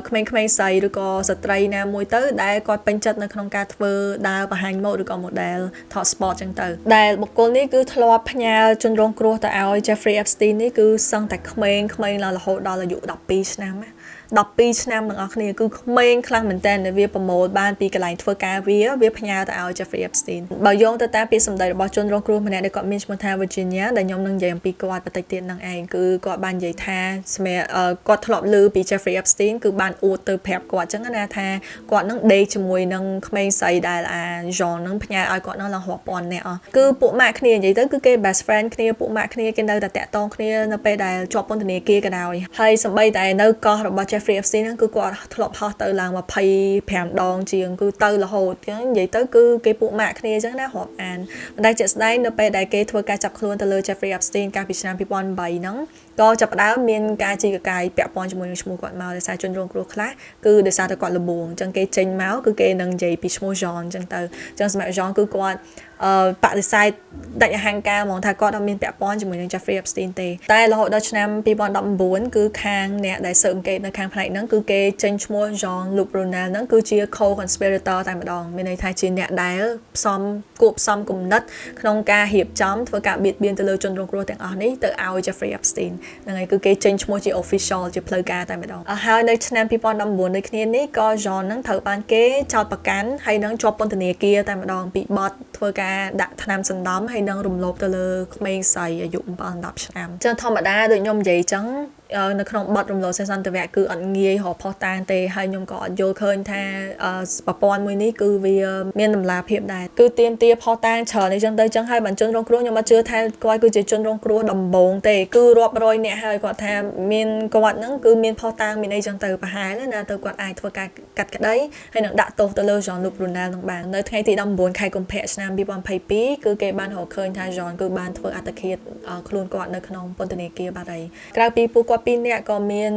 Speaker 1: ក្មេងៗស្រីឬក៏ស្ត្រីណាមួយទៅដែលគាត់ពេញចិត្តនៅក្នុងការធ្វើដើរបង្ហាញម៉ូដឬក៏ model ថត sport ចឹងទៅដែលបុគ្គលនេះគឺធ្លាប់ផ្ញើជនរងគ្រោះទៅឲ្យ Jeffrey Epstein នេះគឺសឹងតែក្មេងៗឡើងរហូតដល់អាយុ12ឆ្នាំណា12ឆ្នាំទាំងអស់គ្នាគឺក្មេងខ្លាំងមែនតើដែលវាប្រមូលបានពីកន្លែងធ្វើការវាវាផ្ញើទៅឲ្យ Jeffrey Epstein បើយោងទៅតាមពាក្យសម្ដីរបស់ជនរងគ្រោះម្នាក់ដែលគាត់មានឈ្មោះថា Virginia ដែលខ្ញុំនឹងនិយាយអំពីគាត់បន្តិចទៀតនឹងឯងគឺគាត់បាននិយាយថាសម្រាប់គាត់ធ្លាប់ឮពី Jeffrey Epstein គឺបានអួតទៅប្រាប់គាត់អញ្ចឹងណាថាគាត់នឹងដេកជាមួយនឹងក្មេងស្រីដែលអា Jean នឹងផ្ញើឲ្យគាត់នឹងឡើងរាប់ពាន់នាក់អស់គឺពួកម៉ាក់គ្នានិយាយទៅគឺគេ best friend គ្នាពួកម៉ាក់គ្នាគេនៅតែតាក់ទងគ្នានៅពេលដែលជាប់ពន្ធនាគារក៏ដោយហើយសម្បីតែនៅកោះរបស់ Jeffrey Epstein ហ្នឹងគឺគាត់ធ្លាប់ហោះទៅឡើង25ដងជាងគឺទៅរហូតអញ្ចឹងនិយាយទៅគឺគេពួកម៉ាក់គ្នាអញ្ចឹងណារាប់អានប៉ុន្តែជាក់ស្ដែងនៅពេលដែលគេធ្វើការចាប់ខ្លួនទៅលើ Jeffrey Epstein កាលពីឆ្នាំ2008ហ្នឹងក៏ចាប់ផ្ដើមមានការជីកកាយពាក់ព័ន្ធជាមួយនឹងឈ្មោះគាត់មកដោយសារជនរងគ្រោះខ្លះគឺដោយសារតែគាត់លបួងអញ្ចឹងគេចេញមកគឺគេនឹងនិយាយពីឈ្មោះ Jean អញ្ចឹងទៅអញ្ចឹងសម្រាប់ Jean គឺគាត់បដិសេធដាច់អហង្ការហ្មងថាគាត់អត់មានពាក់ព័ន្ធជាមួយនឹង Jeffrey Epstein ទេតែរហូតដល់ឆ្នាំ2019គឺខាងអ្នកដែលស៊ើបអង្កេតនៅខាងផ្នែកហ្នឹងគឺគេចេញឈ្មោះ Jean-Luc Brunel ហ្នឹងគឺជា co-conspirator តែម្ដងមានន័យថាជាអ្នកដែលផ្សំគួបផ្សំគំនិតក្នុងការរៀបចំធ្វើការបៀតបៀនទៅលើជនរងគ្រោះទាំងអស់នេះទៅឲ្យ Jeffrey Epstein ហ្នឹងហើយគឺគេចេញឈ្មោះជា official ជាផ្លូវការតែម្ដងហើយនៅឆ្នាំ2019ដូចគ្នានេះក៏ Jean ហ្នឹងត្រូវបានគេចោទប្រកាន់ហើយនឹងជាប់ពន្ធនាគារតែម្ដងពីបទធ្វើការដាក់ថ្នាំសណ្ដំហើយនឹងរំលោភទៅលើក្មេងស្រីអាយុ7 10ឆ្នាំចឹងធម្មតាដូចខ្ញុំនិយាយចឹងនៅក្នុងបទរំលោភសេសន្តិវៈគឺអត់ងាយរកភស្តុតាងទេហើយខ្ញុំក៏អត់យល់ឃើញថាប្រព័ន្ធមួយនេះគឺវាមានតម្លាភាពដែរគឺទាមទារភស្តុតាងច្រើនអីចឹងទៅចឹងហើយបានជនរងគ្រោះខ្ញុំអត់ជឿថាគាត់គឺជាជនរងគ្រោះដំបូងទេគឺរាប់រយនាក់ហើយគាត់ថាមានគាត់ហ្នឹងគឺមានភស្តុតាងមានអីចឹងទៅប្រហែលណាទៅគាត់អាចធ្វើការកាត់ក្តីហើយនឹងដាក់ទោសទៅលើ Jean-Luc Brunel នឹងបាននៅថ្ងៃទី19ខែកុម្ភៈឆ្នាំ2022គឺគេបានរកឃើញថា Jean គឺបានធ្វើអត្តឃាតខ្លួនគាត់នៅក្នុងពន្ធនាគារបាត់ហើយក្រៅពីពួកគាត់ពីរនាក់ក៏មាន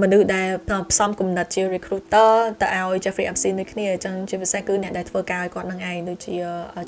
Speaker 1: មនុស្សដែលផ្សំគំនិតជា recruiter ទៅឲ្យ Jeffrey Epstein ដូចគ្នាអញ្ចឹងជាពិសេសគឺអ្នកដែលធ្វើការឲ្យគាត់នឹងឯងដូចជា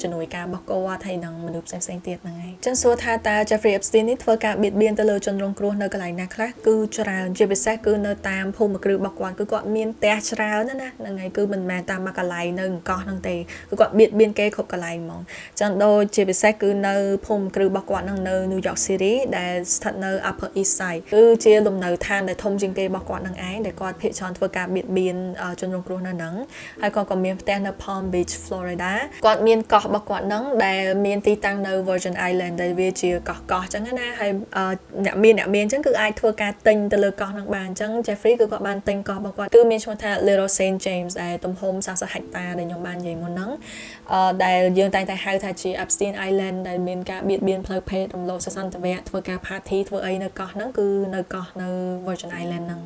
Speaker 1: ជំនួយការរបស់គាត់ហើយនិងមនុស្សផ្សេងៗទៀតហ្នឹងឯងអញ្ចឹងសួរថាតើ Jeffrey Epstein នេះធ្វើការបៀតបៀនទៅលើជនរងគ្រោះនៅកន្លែងណាខ្លះគឺច្រើនជាពិសេសគឺនៅតាមភូមិគ្រឹះរបស់គាត់គឺគាត់មានផ្ទះច្រើនណាហ្នឹងហើយគឺមិនមែនតាមមួយកន្លែងនៅអង្គោះហ្នឹងទេគឺគាត់បៀតបៀនគេគ្រប់កន្លែងហ្មងអញ្ចឹងដូចជាពិសេសគឺនៅភូមិគ្រឹះរបស់គាត់ហ្នឹងនៅ New York City ដែលស្ថិតនៅ Upper East Side គឺជា គឺជាលំនៅឋានដែលធំជាងគេរបស់គាត់នឹងឯងដែលគាត់ភាគច្រើនធ្វើការបៀតបៀនជនរងគ្រោះនៅហ្នឹងហើយគាត់ក៏មានផ្ទះនៅ Palm Beach Florida គាត់មានកោះរបស់គាត់ហ្នឹងដែលមានទីតាំងនៅ Virgin Island ដែលវាជាកោះកោះអញ្ចឹងណាហើយអ្នកមានអ្នកមានអញ្ចឹងគឺអាចធ្វើការទិញទៅលើកោះហ្នឹងបានអញ្ចឹង Jeffrey គឺគាត់បានទិញកោះរបស់គាត់គឺមានឈ្មោះថា Little Saint James ដែលទំហំ30ហិកតាដែលខ្ញុំបាននិយាយមុនហ្នឹងដែលយើងតែងតែហៅថាជា Epstein Island ដែលមានការបៀតបៀនផ្លូវភេទរំលោភសេពសន្ថវៈធ្វើការ party ធ្វើអីនៅកោះហ្នឹងគឺនៅកោះនៅ Virgin Island ហ្នឹង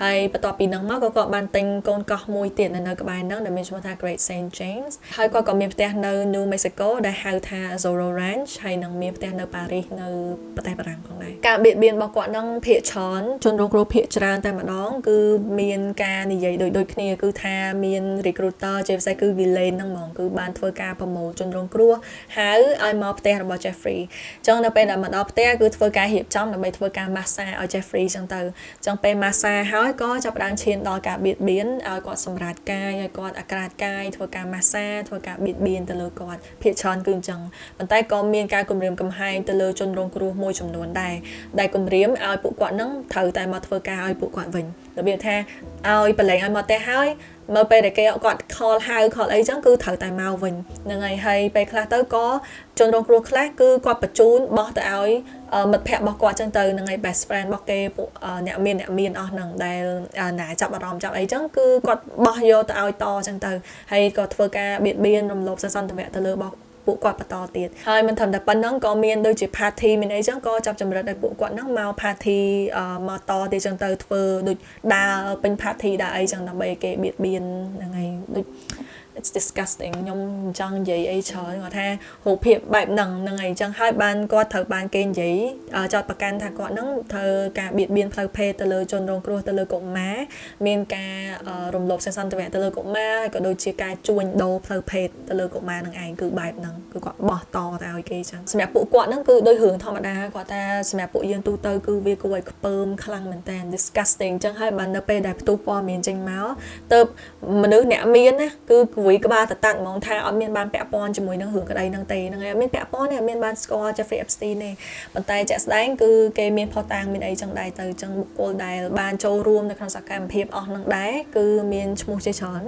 Speaker 1: ហើយបន្ទាប់ពីហ្នឹងមកក៏គាត់បានទិញកូនកោះមួយទៀតនៅក្បែរហ្នឹងដែលមានឈ្មោះថា Great Saint James ហើយគាត់ក៏មានផ្ទះនៅ New Mexico ដែលហៅថា Zorro Ranch ហើយនឹងមានផ្ទះនៅប៉ារីសនៅប្រទេសបារាំងផងដែរការបៀតបៀនរបស់គាត់ហ្នឹងភាគច្រើនជនរងគ្រោះភាគច្រើនតែម្ដងគឺមានការនិយាយដូចដូចគ្នាគឺថាមាន recruiter ជាពិសេសគឺ Ghislaine ហ្នឹងហ្មងគឺបានធ្វើការប្រមូលជនរងគ្រោះហៅឲ្យមកផ្ទះរបស់ Jeffrey អញ្ចឹងនៅពេលដែលមកដល់ផ្ទះគឺធ្វើការរៀបចំដើម្បីធ្វើការ massage ឲ្យ Jeffrey អញ្ចឹងទៅអញ្ចឹងពេល massage ហើយក៏ចាប់ផ្ដើមឈានដល់ការបៀតបៀនឲ្យគាត់សម្រាតកាយឲ្យគាត់អាក្រាតកាយធ្វើការ massage ធ្វើការបៀតបៀនទៅលើគាត់ភាគច្រើនគឺអញ្ចឹងប៉ុន្តែក៏មានការគំរាមកំហែងទៅលើជនរងគ្រោះមួយចំនួនដែរដែលគំរាមឲ្យពួកគាត់នឹងត្រូវតែមកធ្វើការឲ្យពួកគាត់វិញរបៀបថាឲ្យប្រឡែងឲ្យមកផ្ទះហើយមើលពេលដែលគេគាត់ call ហៅ call អីចឹងគឺត្រូវតែមកវិញហ្នឹងហើយហើយពេលខ្លះទៅក៏ជនរងគ្រោះខ្លះគឺគាត់បញ្ជូនបោះទៅឲ្យមិត្តភ័ក្តិរបស់គាត់ចឹងទៅហ្នឹងហើយ best friend របស់គេពួកអ្នកមានអ្នកមានអស់ហ្នឹងដែលណាចាប់អារម្មណ៍ចាប់អីចឹងគឺគាត់បោះយកទៅឲ្យតចឹងទៅហើយក៏ធ្វើការបៀតបៀនរំលោភសន្តិវៈទៅលើរបស់ពួកគាត់បន្តទៀតហើយមិនត្រឹមតែប៉ុណ្ណឹងក៏មានដូចជា party មានអីចឹងក៏ចាប់ចម្រិតឲ្យពួកគាត់ហ្នឹងមក party មកតទៀតចឹងទៅធ្វើដូចដើរពេញ party ដើរអីចឹងដើម្បីគេបៀតបៀនហ្នឹងហើយដូច it's disgusting ខ្ញុំមិនចង់និយាយអីច្រើនគាត់ថារូបភាពបែបហ្នឹងហ្នឹងហើយអញ្ចឹងហើយបានគាត់ត្រូវបានគេនិយាយចោទប្រកាន់ថាគាត់ហ្នឹងធ្វើការបៀតបៀនផ្លូវភេទទៅលើជនរងគ្រោះទៅលើកុមារមានការរំលោភសេពសន្ថវៈទៅលើកុមារក៏ដូចជាការជួញដូរផ្លូវភេទទៅលើកុមារនឹងឯងគឺបែបហ្នឹងគឺគាត់បោះតទៅឲ្យគេអញ្ចឹងសម្រាប់ពួកគាត់ហ្នឹងគឺដោយរឿងធម្មតាគាត់ថាសម្រាប់ពួកយើងទូទៅគឺវាគួរឲ្យខ្ពើមខ្លាំងមែនតើ disgusting អញ្ចឹងហើយបាននៅពេលដែលផ្ទុះព័ត៌មានចេញមកទៅមនុស្សអ្នកមានណាគឺគួយក្បាលតតាត់ហ្មងថាអត់មានបានពាក់ព័ន្ធជាមួយនឹងរឿងក្តីហ្នឹងទេហ្នឹងហើយអត់មានពាក់ព័ន្ធទេអត់មានបានស្គាល់ Jeffrey Epstein ទេប៉ុន្តែជាក់ស្ដែងគឺគេមានភស្តុតាងមានអីចឹងដែរទៅចឹងបុគ្គលដែលបានចូលរួមនៅក្នុងសកម្មភាពអស់ហ្នឹងដែរគឺមានឈ្មោះជាច្រើន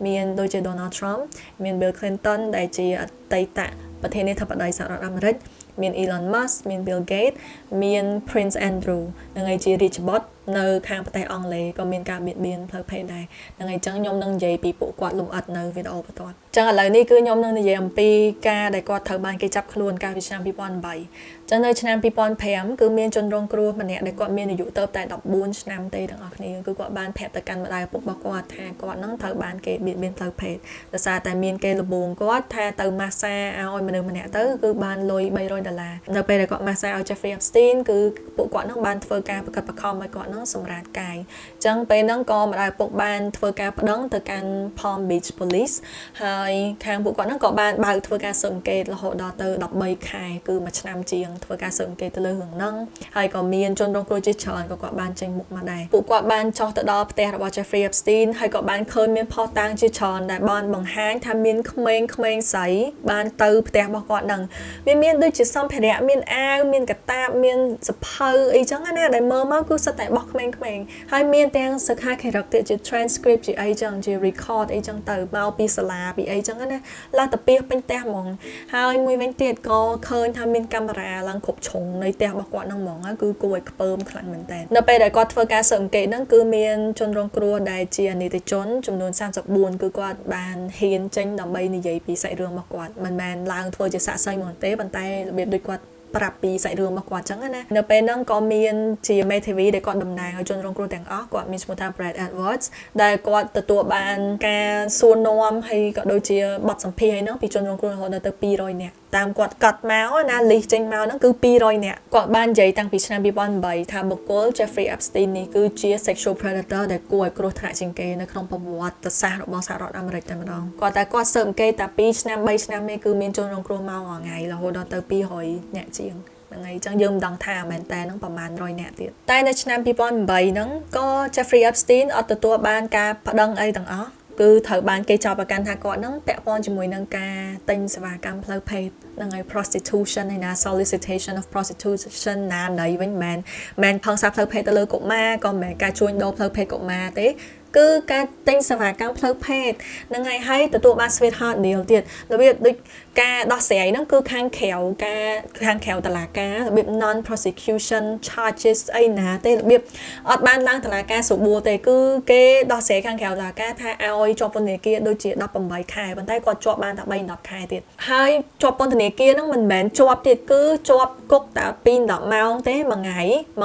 Speaker 1: មានដូចជា Donald Trump មាន Bill Clinton ដែលជាអតីតប្រធានាធិបតីសហរដ្ឋអាមេរិកមាន Elon Musk មាន Bill Gates មាន Prince Andrew នឹងឯជារាជបុត្រនៅខាងប្រទេសអង់គ្លេសក៏មានការបៀតបៀនផ្លូវភេទដែរហ្នឹងហើយអញ្ចឹងខ្ញុំនឹងនិយាយពីពួកគាត់លម្អិតនៅវីដេអូបន្ទាប់អញ្ចឹងឥឡូវនេះគឺខ្ញុំនឹងនិយាយអំពីការដែលគាត់ត្រូវបានគេចាប់ខ្លួនកាលពីឆ្នាំ2008អញ្ចឹងនៅឆ្នាំ2005គឺមានជនរងគ្រោះម្នាក់ដែលគាត់មានអាយុទៅតែ14ឆ្នាំទេទាំងអស់គ្នាគឺគាត់បានប្រាប់ទៅកាន់ម្ដាយឪពុករបស់គាត់ថាគាត់នឹងត្រូវបានគេបៀតបៀនផ្លូវភេទដោយសារតែមានគេលបងគាត់ថាទៅម៉ាស្សាឲ្យមនុស្សម្នាក់ទៅគឺបានលុយ300ដុល្លារនៅពេលដែលគាត់ម៉ាស្សាឲ្យ Jeffrey Epstein គឺពួកគាត់នឹងបានធ្វើការប្រកាសបខំឲ្យគាត់នឹងសម្រាតកាយអញ្ចឹងពេលហ្នឹងក៏ម្ដាយឪពុកបានធ្វើការប្តឹងទៅកាន់ Palm Beach Police ហើយខាងពួកគាត់ហ្នឹងក៏បានបើកធ្វើការស៊ើបអង្កេតរហូតដល់ទៅ13ខែគឺមួយឆ្នាំជាងធ្វើការស៊ើបអង្កេតទៅលើរឿងហ្នឹងហើយក៏មានជនរងគ្រោះជាច្រើនក៏គាត់បានចេញមុខមកដែរពួកគាត់បានចុះទៅដល់ផ្ទះរបស់ Jeffrey Epstein ហើយក៏បានឃើញមានភស្តុតាងជាច្រើនដែលបានបង្ហាញថាមានក្មេងៗស្រីបានទៅផ្ទះរបស់គាត់ហ្នឹងវាមានដូចជាសម្ភារៈមានអាវមានកតាបមានសភៅអីចឹងណាដែលមើលមកគឺសិតតែរបស់ក្មេងៗហើយមានទាំងសិក្ខាខិរកទៀតជា transcript ជាអីចឹងជា record អីចឹងទៅមកពីសាលាពីអីចឹងណាឡើងទៅពីពេញផ្ទះហ្មងហើយមួយវិញទៀតក៏ឃើញថាមានកាមេរ៉ាឡើងគ្រប់ជ្រុងនៃផ្ទះរបស់គាត់ហ្នឹងហ្មងគឺគួរឲ្យខ្ពើមខ្លាំងមែនតើនៅពេលដែលគាត់ធ្វើការស៊ើបអង្កេតហ្នឹងគឺមានជនរងគ្រោះដែលជាអនីតិជនចំនួន34គឺគាត់បានហ៊ានចេញដើម្បីនិយាយពីសាច់រឿងរបស់គាត់មិនមែនឡើងធ្វើជាសាក្សីហ្មងទេប៉ុន្តែរបៀបដូចគាត់ប្រាប់ពីសាច់រឿងរបស់គាត់ចឹងណានៅពេលហ្នឹងក៏មានជាមេធាវីដែលគាត់តំណាងឲ្យជនរងគ្រោះទាំងអស់គាត់មានឈ្មោះថា Brad Edwards ដែលគាត់ទទួលបានការសួរនាំហើយក៏ដូចជាបទសម្ភាសន៍ហ្នឹងពីជនរងគ្រោះរហូតដល់ទៅ200នាក់តាមគាត់កត់មកណាលីសចេញមកហ្នឹងគឺ200នាក់គាត់បាននិយាយតាំងពីឆ្នាំ2008ថាបុគ្គល Jeffrey Epstein នេះគឺជា sexual predator ដែលគួរឲ្យគ្រោះថ្នាក់ជាងគេនៅក្នុងប្រវត្តិសាស្ត្ររបស់សហរដ្ឋអាមេរិកតែម្ដងគាត់តែគាត់ស៊ើបអង្កេតតែ2ឆ្នាំ3ឆ្នាំនេះគឺមានជនរងគ្រោះមករាល់ថ្ងៃរហូតដល់ទៅ200នាក់ជាងហ្នឹងហើយអញ្ចឹងយើងមិនដឹងថាមែនតើហ្នឹងប្រហែល100នាក់ទៀតតែនៅឆ្នាំ2008ហ្នឹងក៏ Jeffrey Epstein អត់ទទួលបានការប្តឹងអីទាំងអស់ គឺត្រូវបានគេចោទប្រកាន់ថាគាត់នឹងពាក់ព័ន្ធជាមួយនឹងការទិញសេវាកម្មផ្លូវភេទហ្នឹងហើយ prostitution ហើយណា solicitation of prostitution ណាណីវិញមិនមែនហិង្សាផ្លូវភេទទៅលើកុមារក៏មិនមែនការជួញដូរផ្លូវភេទកុមារទេគឺការទិញសេវាកម្មផ្លូវភេទហ្នឹងហើយហើយទទួលបាន sweetheart deal ទៀតរបៀបដូចការដោះស្រាយហ្នឹងគឺខាងក្រៅការខាងក្រៅតុលាការរបៀប non prosecution charges អីណាទេរបៀបអត់បានឡើងតុលាការស្រួលទេគឺគេដោះស្រាយខាងក្រៅតុលាការថាឲ្យជាប់ពន្ធនាគារដូចជា18ខែប៉ុន្តែគាត់ជាប់បានតែ3 10ខែទៀតហើយជាប់ពន្ធនាគារហ្នឹងមិនមែនជាប់ទៀតគឺជាប់គុកតែ2 10ម៉ោងទេមួយថ្ងៃ2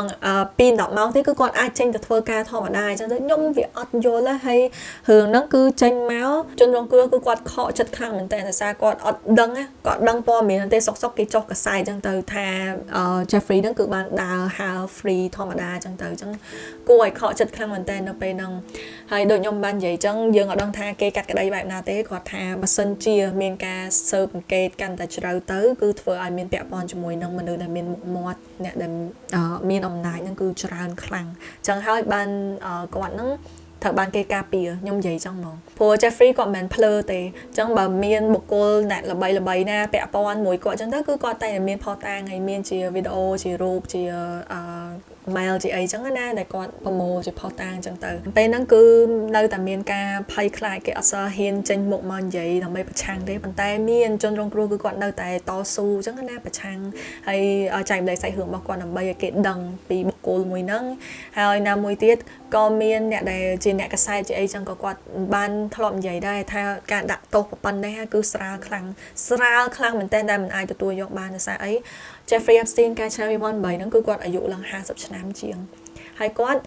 Speaker 1: 10ម៉ោងទេគឺគាត់អាចចេញទៅធ្វើការធម្មតាអញ្ចឹងទៅខ្ញុំវាអត់យល់ហើយរឿងហ្នឹងគឺចេញមកជនរងគ្រោះគឺគាត់ខកចិត្តខ្លាំងមែនតើដោយសារគាត់អត់ដឹងគាត់ដឹងព័ត៌មានទេសុកសុកគេចុះកសែតអញ្ចឹងទៅថា Jeffrey ហ្នឹងគឺបានដើរហើរ free ធម្មតាអញ្ចឹងទៅអញ្ចឹងគួរឲ្យខកចិត្តខ្លាំងមែនតើនៅពេលហ្នឹងហើយដូចខ្ញុំបាននិយាយអញ្ចឹងយើងអត់ដឹងថាគេកាត់ក្តីបែបណាទេគាត់ថាបើសិនជាមានការស៊ើបអង្កេតកាន់តែជ្រៅទៅគឺធ្វើឲ្យមានពាក់ព័ន្ធជាមួយនឹងមនុស្សដែលមានមុខមាត់អ្នកដែលមានអំណាចហ្នឹងគឺច្រើនខ្លាំងអញ្ចឹងហើយបានគាត់ហ្នឹងត្រូវបានគេការពារខ្ញុំនិយាយចឹងហ្មងព្រោះ Jeffrey គាត់មិនមែនភ្លើទេអញ្ចឹងបើមានបុគ្គលអ្នកល្បីល្បីណាពាក់ព័ន្ធមួយគាត់អញ្ចឹងទៅគឺគាត់តែមានផុសតាងហើយមានជាវីដេអូជារូបជាអឺ mail ជាអីចឹងណាដែលគាត់ប្រមូលជាផុសតាងចឹងទៅពេលហ្នឹងគឺនៅតែមានការភ័យខ្លាចគេអត់សូវហ៊ានចេញមុខមកនិយាយដើម្បីប្រឆាំងទេប៉ុន្តែមានជនរងគ្រោះគឺគាត់នៅតែតស៊ូចឹងណាប្រឆាំងហើយចែករំលែកសាច់រឿងរបស់គាត់ដើម្បីឲ្យគេដឹងពីបុគ្គលមួយហ្នឹងហើយណាមួយទៀតក៏មានអ្នកដែលជាអ្នកកសែតជាអីចឹងក៏គាត់បានធ្លាប់និយាយដែរថាការដាក់ទោសប៉ុណ្ណេះគឺស្រាលខ្លាំងស្រាលខ្លាំងមែនទែនដែលមិនអាចទទួលយកបានដោយសារអី Jeffrey Epstein កាលឆ្នាំ2008ហ្នឹងគឺគាត់អាយុឡើង50ឆ្នាំជាងហើយគាត់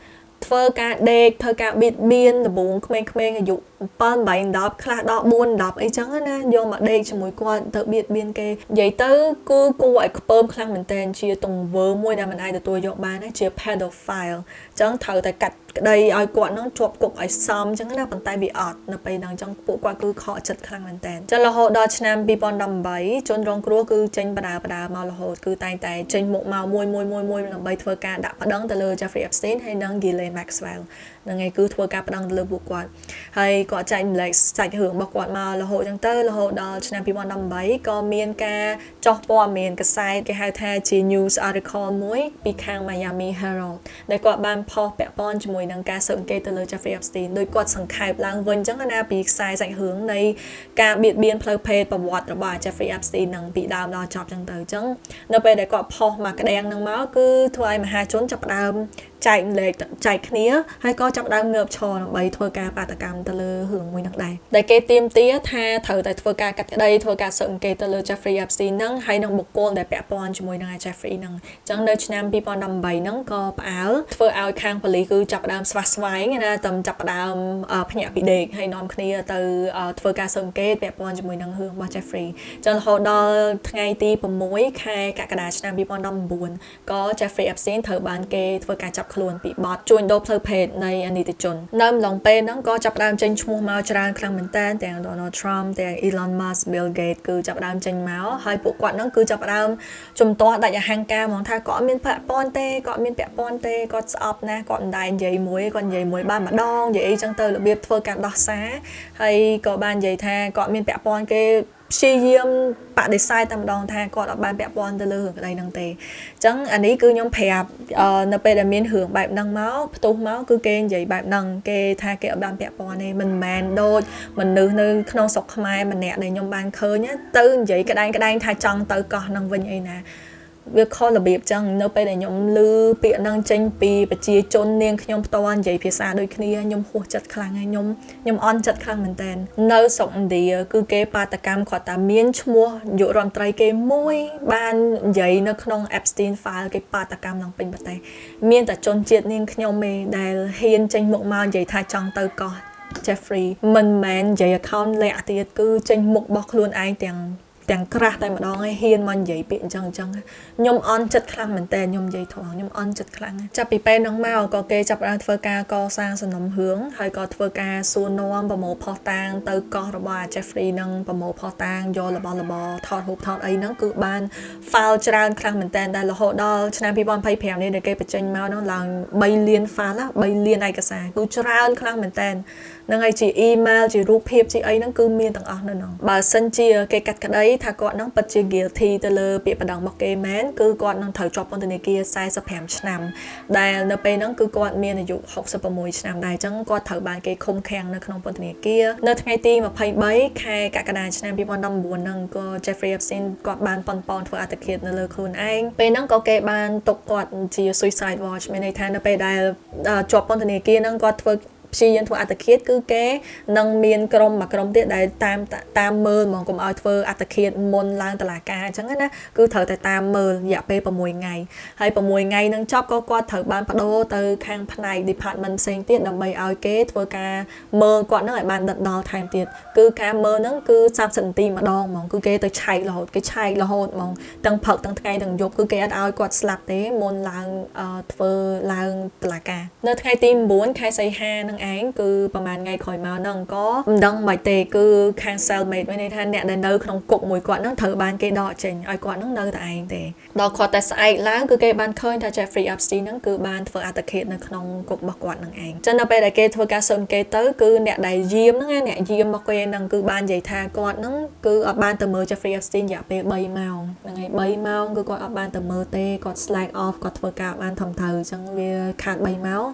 Speaker 1: ធ្វើការដេកធ្វើការបៀតបៀនដំបូងក្មេងៗអាយុ7 8 10ខ្លះដល់4 10អីចឹងណាយកមកដេកជាមួយគាត់ទៅបៀតបៀនគេនិយាយទៅគឺគួរឲ្យខ្ពើមខ្លាំងមែនទែនជាទង្វើមួយដែលមិនអាចទទួលយកបានណាជា pedophile ចឹងត្រូវតែកាត់ក្តីឲ្យគាត់នឹងជាប់គុកឲ្យសមចឹងណាប៉ុន្តែវាអត់នៅពេលហ្នឹងចឹងពួកគាត់គឺខកចិត្តខ្លាំងមែនតើចឹងរហូតដល់ឆ្នាំ2018ជនរងគ្រោះគឺចេញបដាបដាមករហូតគឺតែងតែចេញមុខមកមួយមួយមួយមួយដើម្បីធ្វើការដាក់ប្តឹងទៅលើ Jeffrey Epstein ហើយនិង Ghislaine Maxwell ហ្នឹងឯងគឺធ្វើការប្តឹងទៅលើពួកគាត់ហើយគាត់ចែករំលែកសាច់រឿងរបស់គាត់មករហូតចឹងទៅរហូតដល់ឆ្នាំ2018ក៏មានការចុះព័ត៌មានកសែតគេហៅថាជា news article មួយពីខាង Miami Herald ដែលគាត់បានផុសពាក់ព័ន្ធជាមួយនឹងការស៊ើបអង្កេតទៅលើ Jeffrey Epstein ដោយគាត់សង្ខេបឡើងវិញចឹងណាពីខ្សែសាច់រឿងនៃការបៀតបៀនផ្លូវភេទប្រវត្តិរបស់ Jeffrey Epstein នឹងពីដើមដល់ចប់ចឹងទៅចឹងនៅពេលដែលគាត់ផុសមកក្តាំងនឹងមកគឺធ្វើឲ្យមហាជនចាប់ផ្ដើមចែករំលែកចែកគ្នាហើយក៏ចាប់ផ្ដើមងើបឈរដើម្បីធ្វើការបាតុកម្មទៅលើរឿងមួយនឹងដែរដែលគេទាមទារថាត្រូវតែធ្វើការកាត់ក្តីធ្វើការស៊ើបអង្កេតទៅលើ Jeffrey Epstein ហ្នឹងហើយនឹងបុគ្គលដែលពាក់ព័ន្ធជាមួយនឹង Jeffrey ហ្នឹងអញ្ចឹងនៅឆ្នាំ2018ហ្នឹងក៏ផ្អើលធ្វើឲ្យខាងប៉ូលីសគឺចាប់ផ្ដើមស្វះស្វែងណាតំចាប់ផ្ដើមភ្ញាក់ពីដេកហើយនាំគ្នាទៅធ្វើការស៊ើបអង្កេតពាក់ព័ន្ធជាមួយនឹងរឿងរបស់ Jeffrey អញ្ចឹងរហូតដល់ថ្ងៃទី6ខែកក្កដាឆ្នាំ2019ក៏ Jeffrey Epstein ត្រូវបានគេធ្វើការចាប់ខ្លួនពីបទជួញដូរផ្លូវភេទនៃអនីតិជននៅម្លងពេលហ្នឹងក៏ចាប់ផ្ដើមចេញឈ្មោះមកច្រើនខ្លាំងមែនតើទាំង Donald Trump ទាំង Elon Musk Bill Gates គឺចាប់ផ្ដើមចេញមកហើយពួកគាត់ហ្នឹងគឺចាប់ផ្ដើមជំទាស់ដាច់អហង្ការហ្មងថាគាត់អត់មានពាក់ព័ន្ធទេគាត់មានពាក់ព័ន្ធទេគាត់ស្អប់ណាស់គាត់មិនដែលនិយាយមួយគាត់និយាយមួយបានម្ដងនិយាយអីចឹងទៅរបៀបធ្វើការដោះសារហើយក៏បាននិយាយថាគាត់មានពាក់ព័ន្ធគេព្យាយាមបដិសេធតែម្ដងថាគាត់អត់បានពាក់ព័ន្ធទៅលើរឿងក្តីហ្នឹងទេអញ្ចឹងអានេះគឺខ្ញុំប្រាប់នៅពេលដែលមានរឿងបែបហ្នឹងមកផ្ទុះមកគឺគេនិយាយបែបហ្នឹងគេថាគេអត់បានពាក់ព័ន្ធទេមិនមែនដូចមនុស្សនៅក្នុងស្រុកខ្មែរម្នាក់ដែលខ្ញុំបានឃើញទៅនិយាយក្តែងក្តែងថាចង់ទៅកោះហ្នឹងវិញអីណាវាខុសរបៀបចឹងនៅពេលដែលខ្ញុំឮពាក្យហ្នឹងចេញពីប្រជាជននាងខ្ញុំផ្ទាល់និយាយភាសាដូចគ្នាខ្ញុំហួសចិត្តខ្លាំងហើយខ្ញុំអន់ចិត្តខ្លាំងមែនតើនៅស្រុកឥណ្ឌាគឺគេបាតកម្មគាត់តែមានឈ្មោះនាយករដ្ឋមន្ត្រីគេមួយបាននិយាយនៅក្នុង Epstein file គេបាតកម្មឡើងពេញប្រទេសមានតែជនជាតិនាងខ្ញុំទេដែលហ៊ានចេញមុខមកនិយាយថាចង់ទៅកោះ Jeffrey មិនមែននិយាយ account លាក់ទៀតគឺចេញមុខរបស់ខ្លួនឯងទាំង ទាំងក្រាស់តែម្ដងឯងហ៊ានមកនិយាយពាក្យអញ្ចឹងអញ្ចឹងខ្ញុំអន់ចិត្តខ្លាំងមែនតើខ្ញុំនិយាយត្រង់ខ្ញុំអន់ចិត្តខ្លាំងចាប់ពីពេលហ្នឹងមកក៏គេចាប់ផ្ដើមធ្វើការកសាងសំណុំរឿងហើយក៏ធ្វើការសួរនាំប្រមូលភស្តុតាងទៅកោះរបស់អា Jeffrey នឹងប្រមូលភស្តុតាងយករបស់របរថតរូបថតអីហ្នឹងគឺបាន file ច្រើនខ្លាំងមែនតើដែលរហូតដល់ឆ្នាំ2025នេះដែលគេបញ្ចេញមកហ្នឹងឡើង3លាន file ណា3លានឯកសារគឺច្រើនខ្លាំងមែនតើហ្នឹងហើយជា email ជារូបភាពជាអីហ្នឹងគឺមានទាំងអស់នៅហ្នឹងបើសិនជាគេកាត់ក្តីថាគាត់ហ្នឹងពិតជា guilty ទៅលើពាក្យបណ្ដឹងរបស់គេមែនគឺគាត់នឹងត្រូវជាប់ពន្ធនាគារ45ឆ្នាំដែលនៅពេលហ្នឹងគឺគាត់មានអាយុ66ឆ្នាំដែរអញ្ចឹងគាត់ត្រូវបានគេឃុំឃាំងនៅក្នុងពន្ធនាគារនៅថ្ងៃទី23ខែកក្កដាឆ្នាំ2019ហ្នឹងក៏ Jeffrey Epstein គាត់បានប៉ុនប៉ងធ្វើអត្តឃាតនៅលើខ្លួនឯងពេលហ្នឹងក៏គេបានទុកគាត់ជា suicide watch មានន័យថានៅពេលដែលជាប់ពន្ធនាគារហ្នឹងគាត់ធ្វើព្យាយាមធ្វើអត្តឃាតគឺគេនឹងមានក្រុមមួយក្រុមទៀតដែលតាមតាមមើលហ្មងកុំឲ្យធ្វើអត្តឃាតមុនឡើងតុលាការអញ្ចឹងណាគឺត្រូវតែតាមមើលរយៈពេល6ថ្ងៃហើយ6ថ្ងៃនឹងចប់ក៏គាត់ត្រូវបានបដូរទៅខាងផ្នែក department ផ្សេងទៀតដើម្បីឲ្យគេធ្វើការមើលគាត់នឹងឲ្យបានដិតដល់ថែមទៀតគឺការមើលហ្នឹងគឺ30នាទីម្ដងហ្មងគឺគេទៅឆែករហូតគេឆែករហូតហ្មងទាំងព្រឹកទាំងថ្ងៃទាំងយប់គឺគេអត់ឲ្យគាត់ស្លាប់ទេមុនឡើងធ្វើឡើងតុលាការនៅថ្ងៃទី9ខែសីហានឹងឯងគឺប្រហែលថ្ងៃក្រោយមកហ្នឹងក៏មិនដឹងមិនទេគឺខាង cellmate មានន័យថាអ្នកដែលនៅក្នុងគុកមួយគាត់ហ្នឹងត្រូវបានគេដកចេញឲ្យគាត់ហ្នឹងនៅតែឯងទេដល់គាត់តែស្អែកឡើងគឺគេបានឃើញថា Jeffrey Epstein ហ្នឹងគឺបានធ្វើអត្តឃាតនៅក្នុងគុករបស់គាត់ហ្នឹងឯងចឹងដល់ពេលដែលគេធ្វើការស៊ើបអង្កេតទៅគឺអ្នកដែលយាមហ្នឹងអ្នកយាមរបស់គេហ្នឹងគឺបាននិយាយថាគាត់ហ្នឹងគឺអត់បានទៅមើល Jeffrey Epstein រយៈពេល3ម៉ោងហ្នឹងហើយ3ម៉ោងគឺគាត់អត់បានទៅមើលទេគាត់ slack off គាត់ធ្វើការបានធំត្រូវអញ្ចឹងវាខាត3ម៉ោង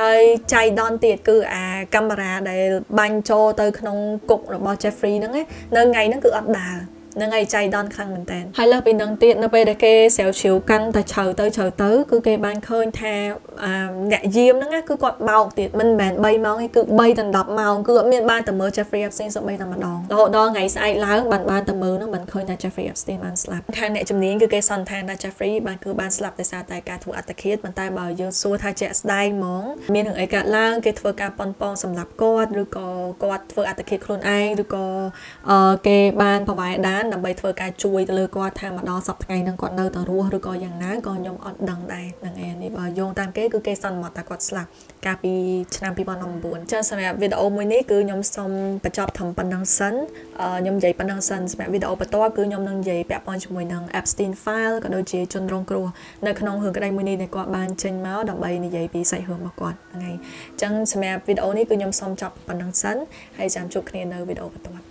Speaker 1: ហើយចៃដន្យទៀតគឺអាកាមេរ៉ាដែលបាញ់ចូលទៅក្នុងគុករបស់ Jeffrey ហ្នឹងនៅថ្ងៃហ្នឹងគឺអត់ដើរនឹងឯងចៃដន្យខ្លាំងមែនតើហើយលើសពីនឹងទៀតនៅពេលដែលគេស្រាវជ្រាវកាន់តែជ្រៅទៅជ្រៅទៅគឺគេបានឃើញថាអ្នកយាមហ្នឹងគឺគាត់បោកទៀតមិនមែន3ម៉ោងទេគឺ3ដល់10ម៉ោងគឺអត់មានបានទៅមើល Jeffrey Epstein សូម្បីតែម្ដងរហូតដល់ថ្ងៃស្អែកឡើងបានបានទៅមើលហ្នឹងបានឃើញថា Jeffrey Epstein បានស្លាប់ខាងអ្នកជំនាញគឺគេសន្និដ្ឋានថា Jeffrey បានគឺបានស្លាប់ដោយសារតែការធ្វើអត្តឃាតប៉ុន្តែបើយើងសួរថាជាក់ស្ដែងហ្មងមានរឿងអីកើតឡើងគេធ្វើការប៉ុនប៉ងសម្លាប់គាត់ឬក៏គាត់ធ្វើអត្តឃាតខ្លួនឯងឬក៏គេបានប្រវាយដានដើម្បីធ្វើការជួយទៅលើគាត់ថាមកដល់សប្តាហ៍ថ្ងៃហ្នឹងគាត់នៅតែរស់ឬក៏យ៉ាងណាក៏ខ្ញុំអត់ដឹងដែរហ្នឹងឯងនេះបើយោងតាមគេគឺគេសន្មតថាគាត់ស្លាប់កាលពីឆ្នាំ2019ចឹងសម្រាប់វីដេអូមួយនេះគឺខ្ញុំសូមបញ្ចប់ត្រឹមប៉ុណ្ណឹងសិនខ្ញុំនិយាយប៉ុណ្ណឹងសិនសម្រាប់វីដេអូបន្ទាប់គឺខ្ញុំនឹងនិយាយពាក់ព័ន្ធជាមួយនឹង Epstein file ក៏ដូចជាជនរងគ្រោះនៅក្នុងរឿងក្តីមួយនេះដែលគាត់បានចេញមកដើម្បីនិយាយពីសាច់រឿងរបស់គាត់ហ្នឹងហើយអញ្ចឹងសម្រាប់វីដេអូនេះគឺខ្ញុំសូមចប់ប៉ុណ្ណឹងសិនហើយចាំជួបគ្នានៅវីដេអូបន្ទាប់។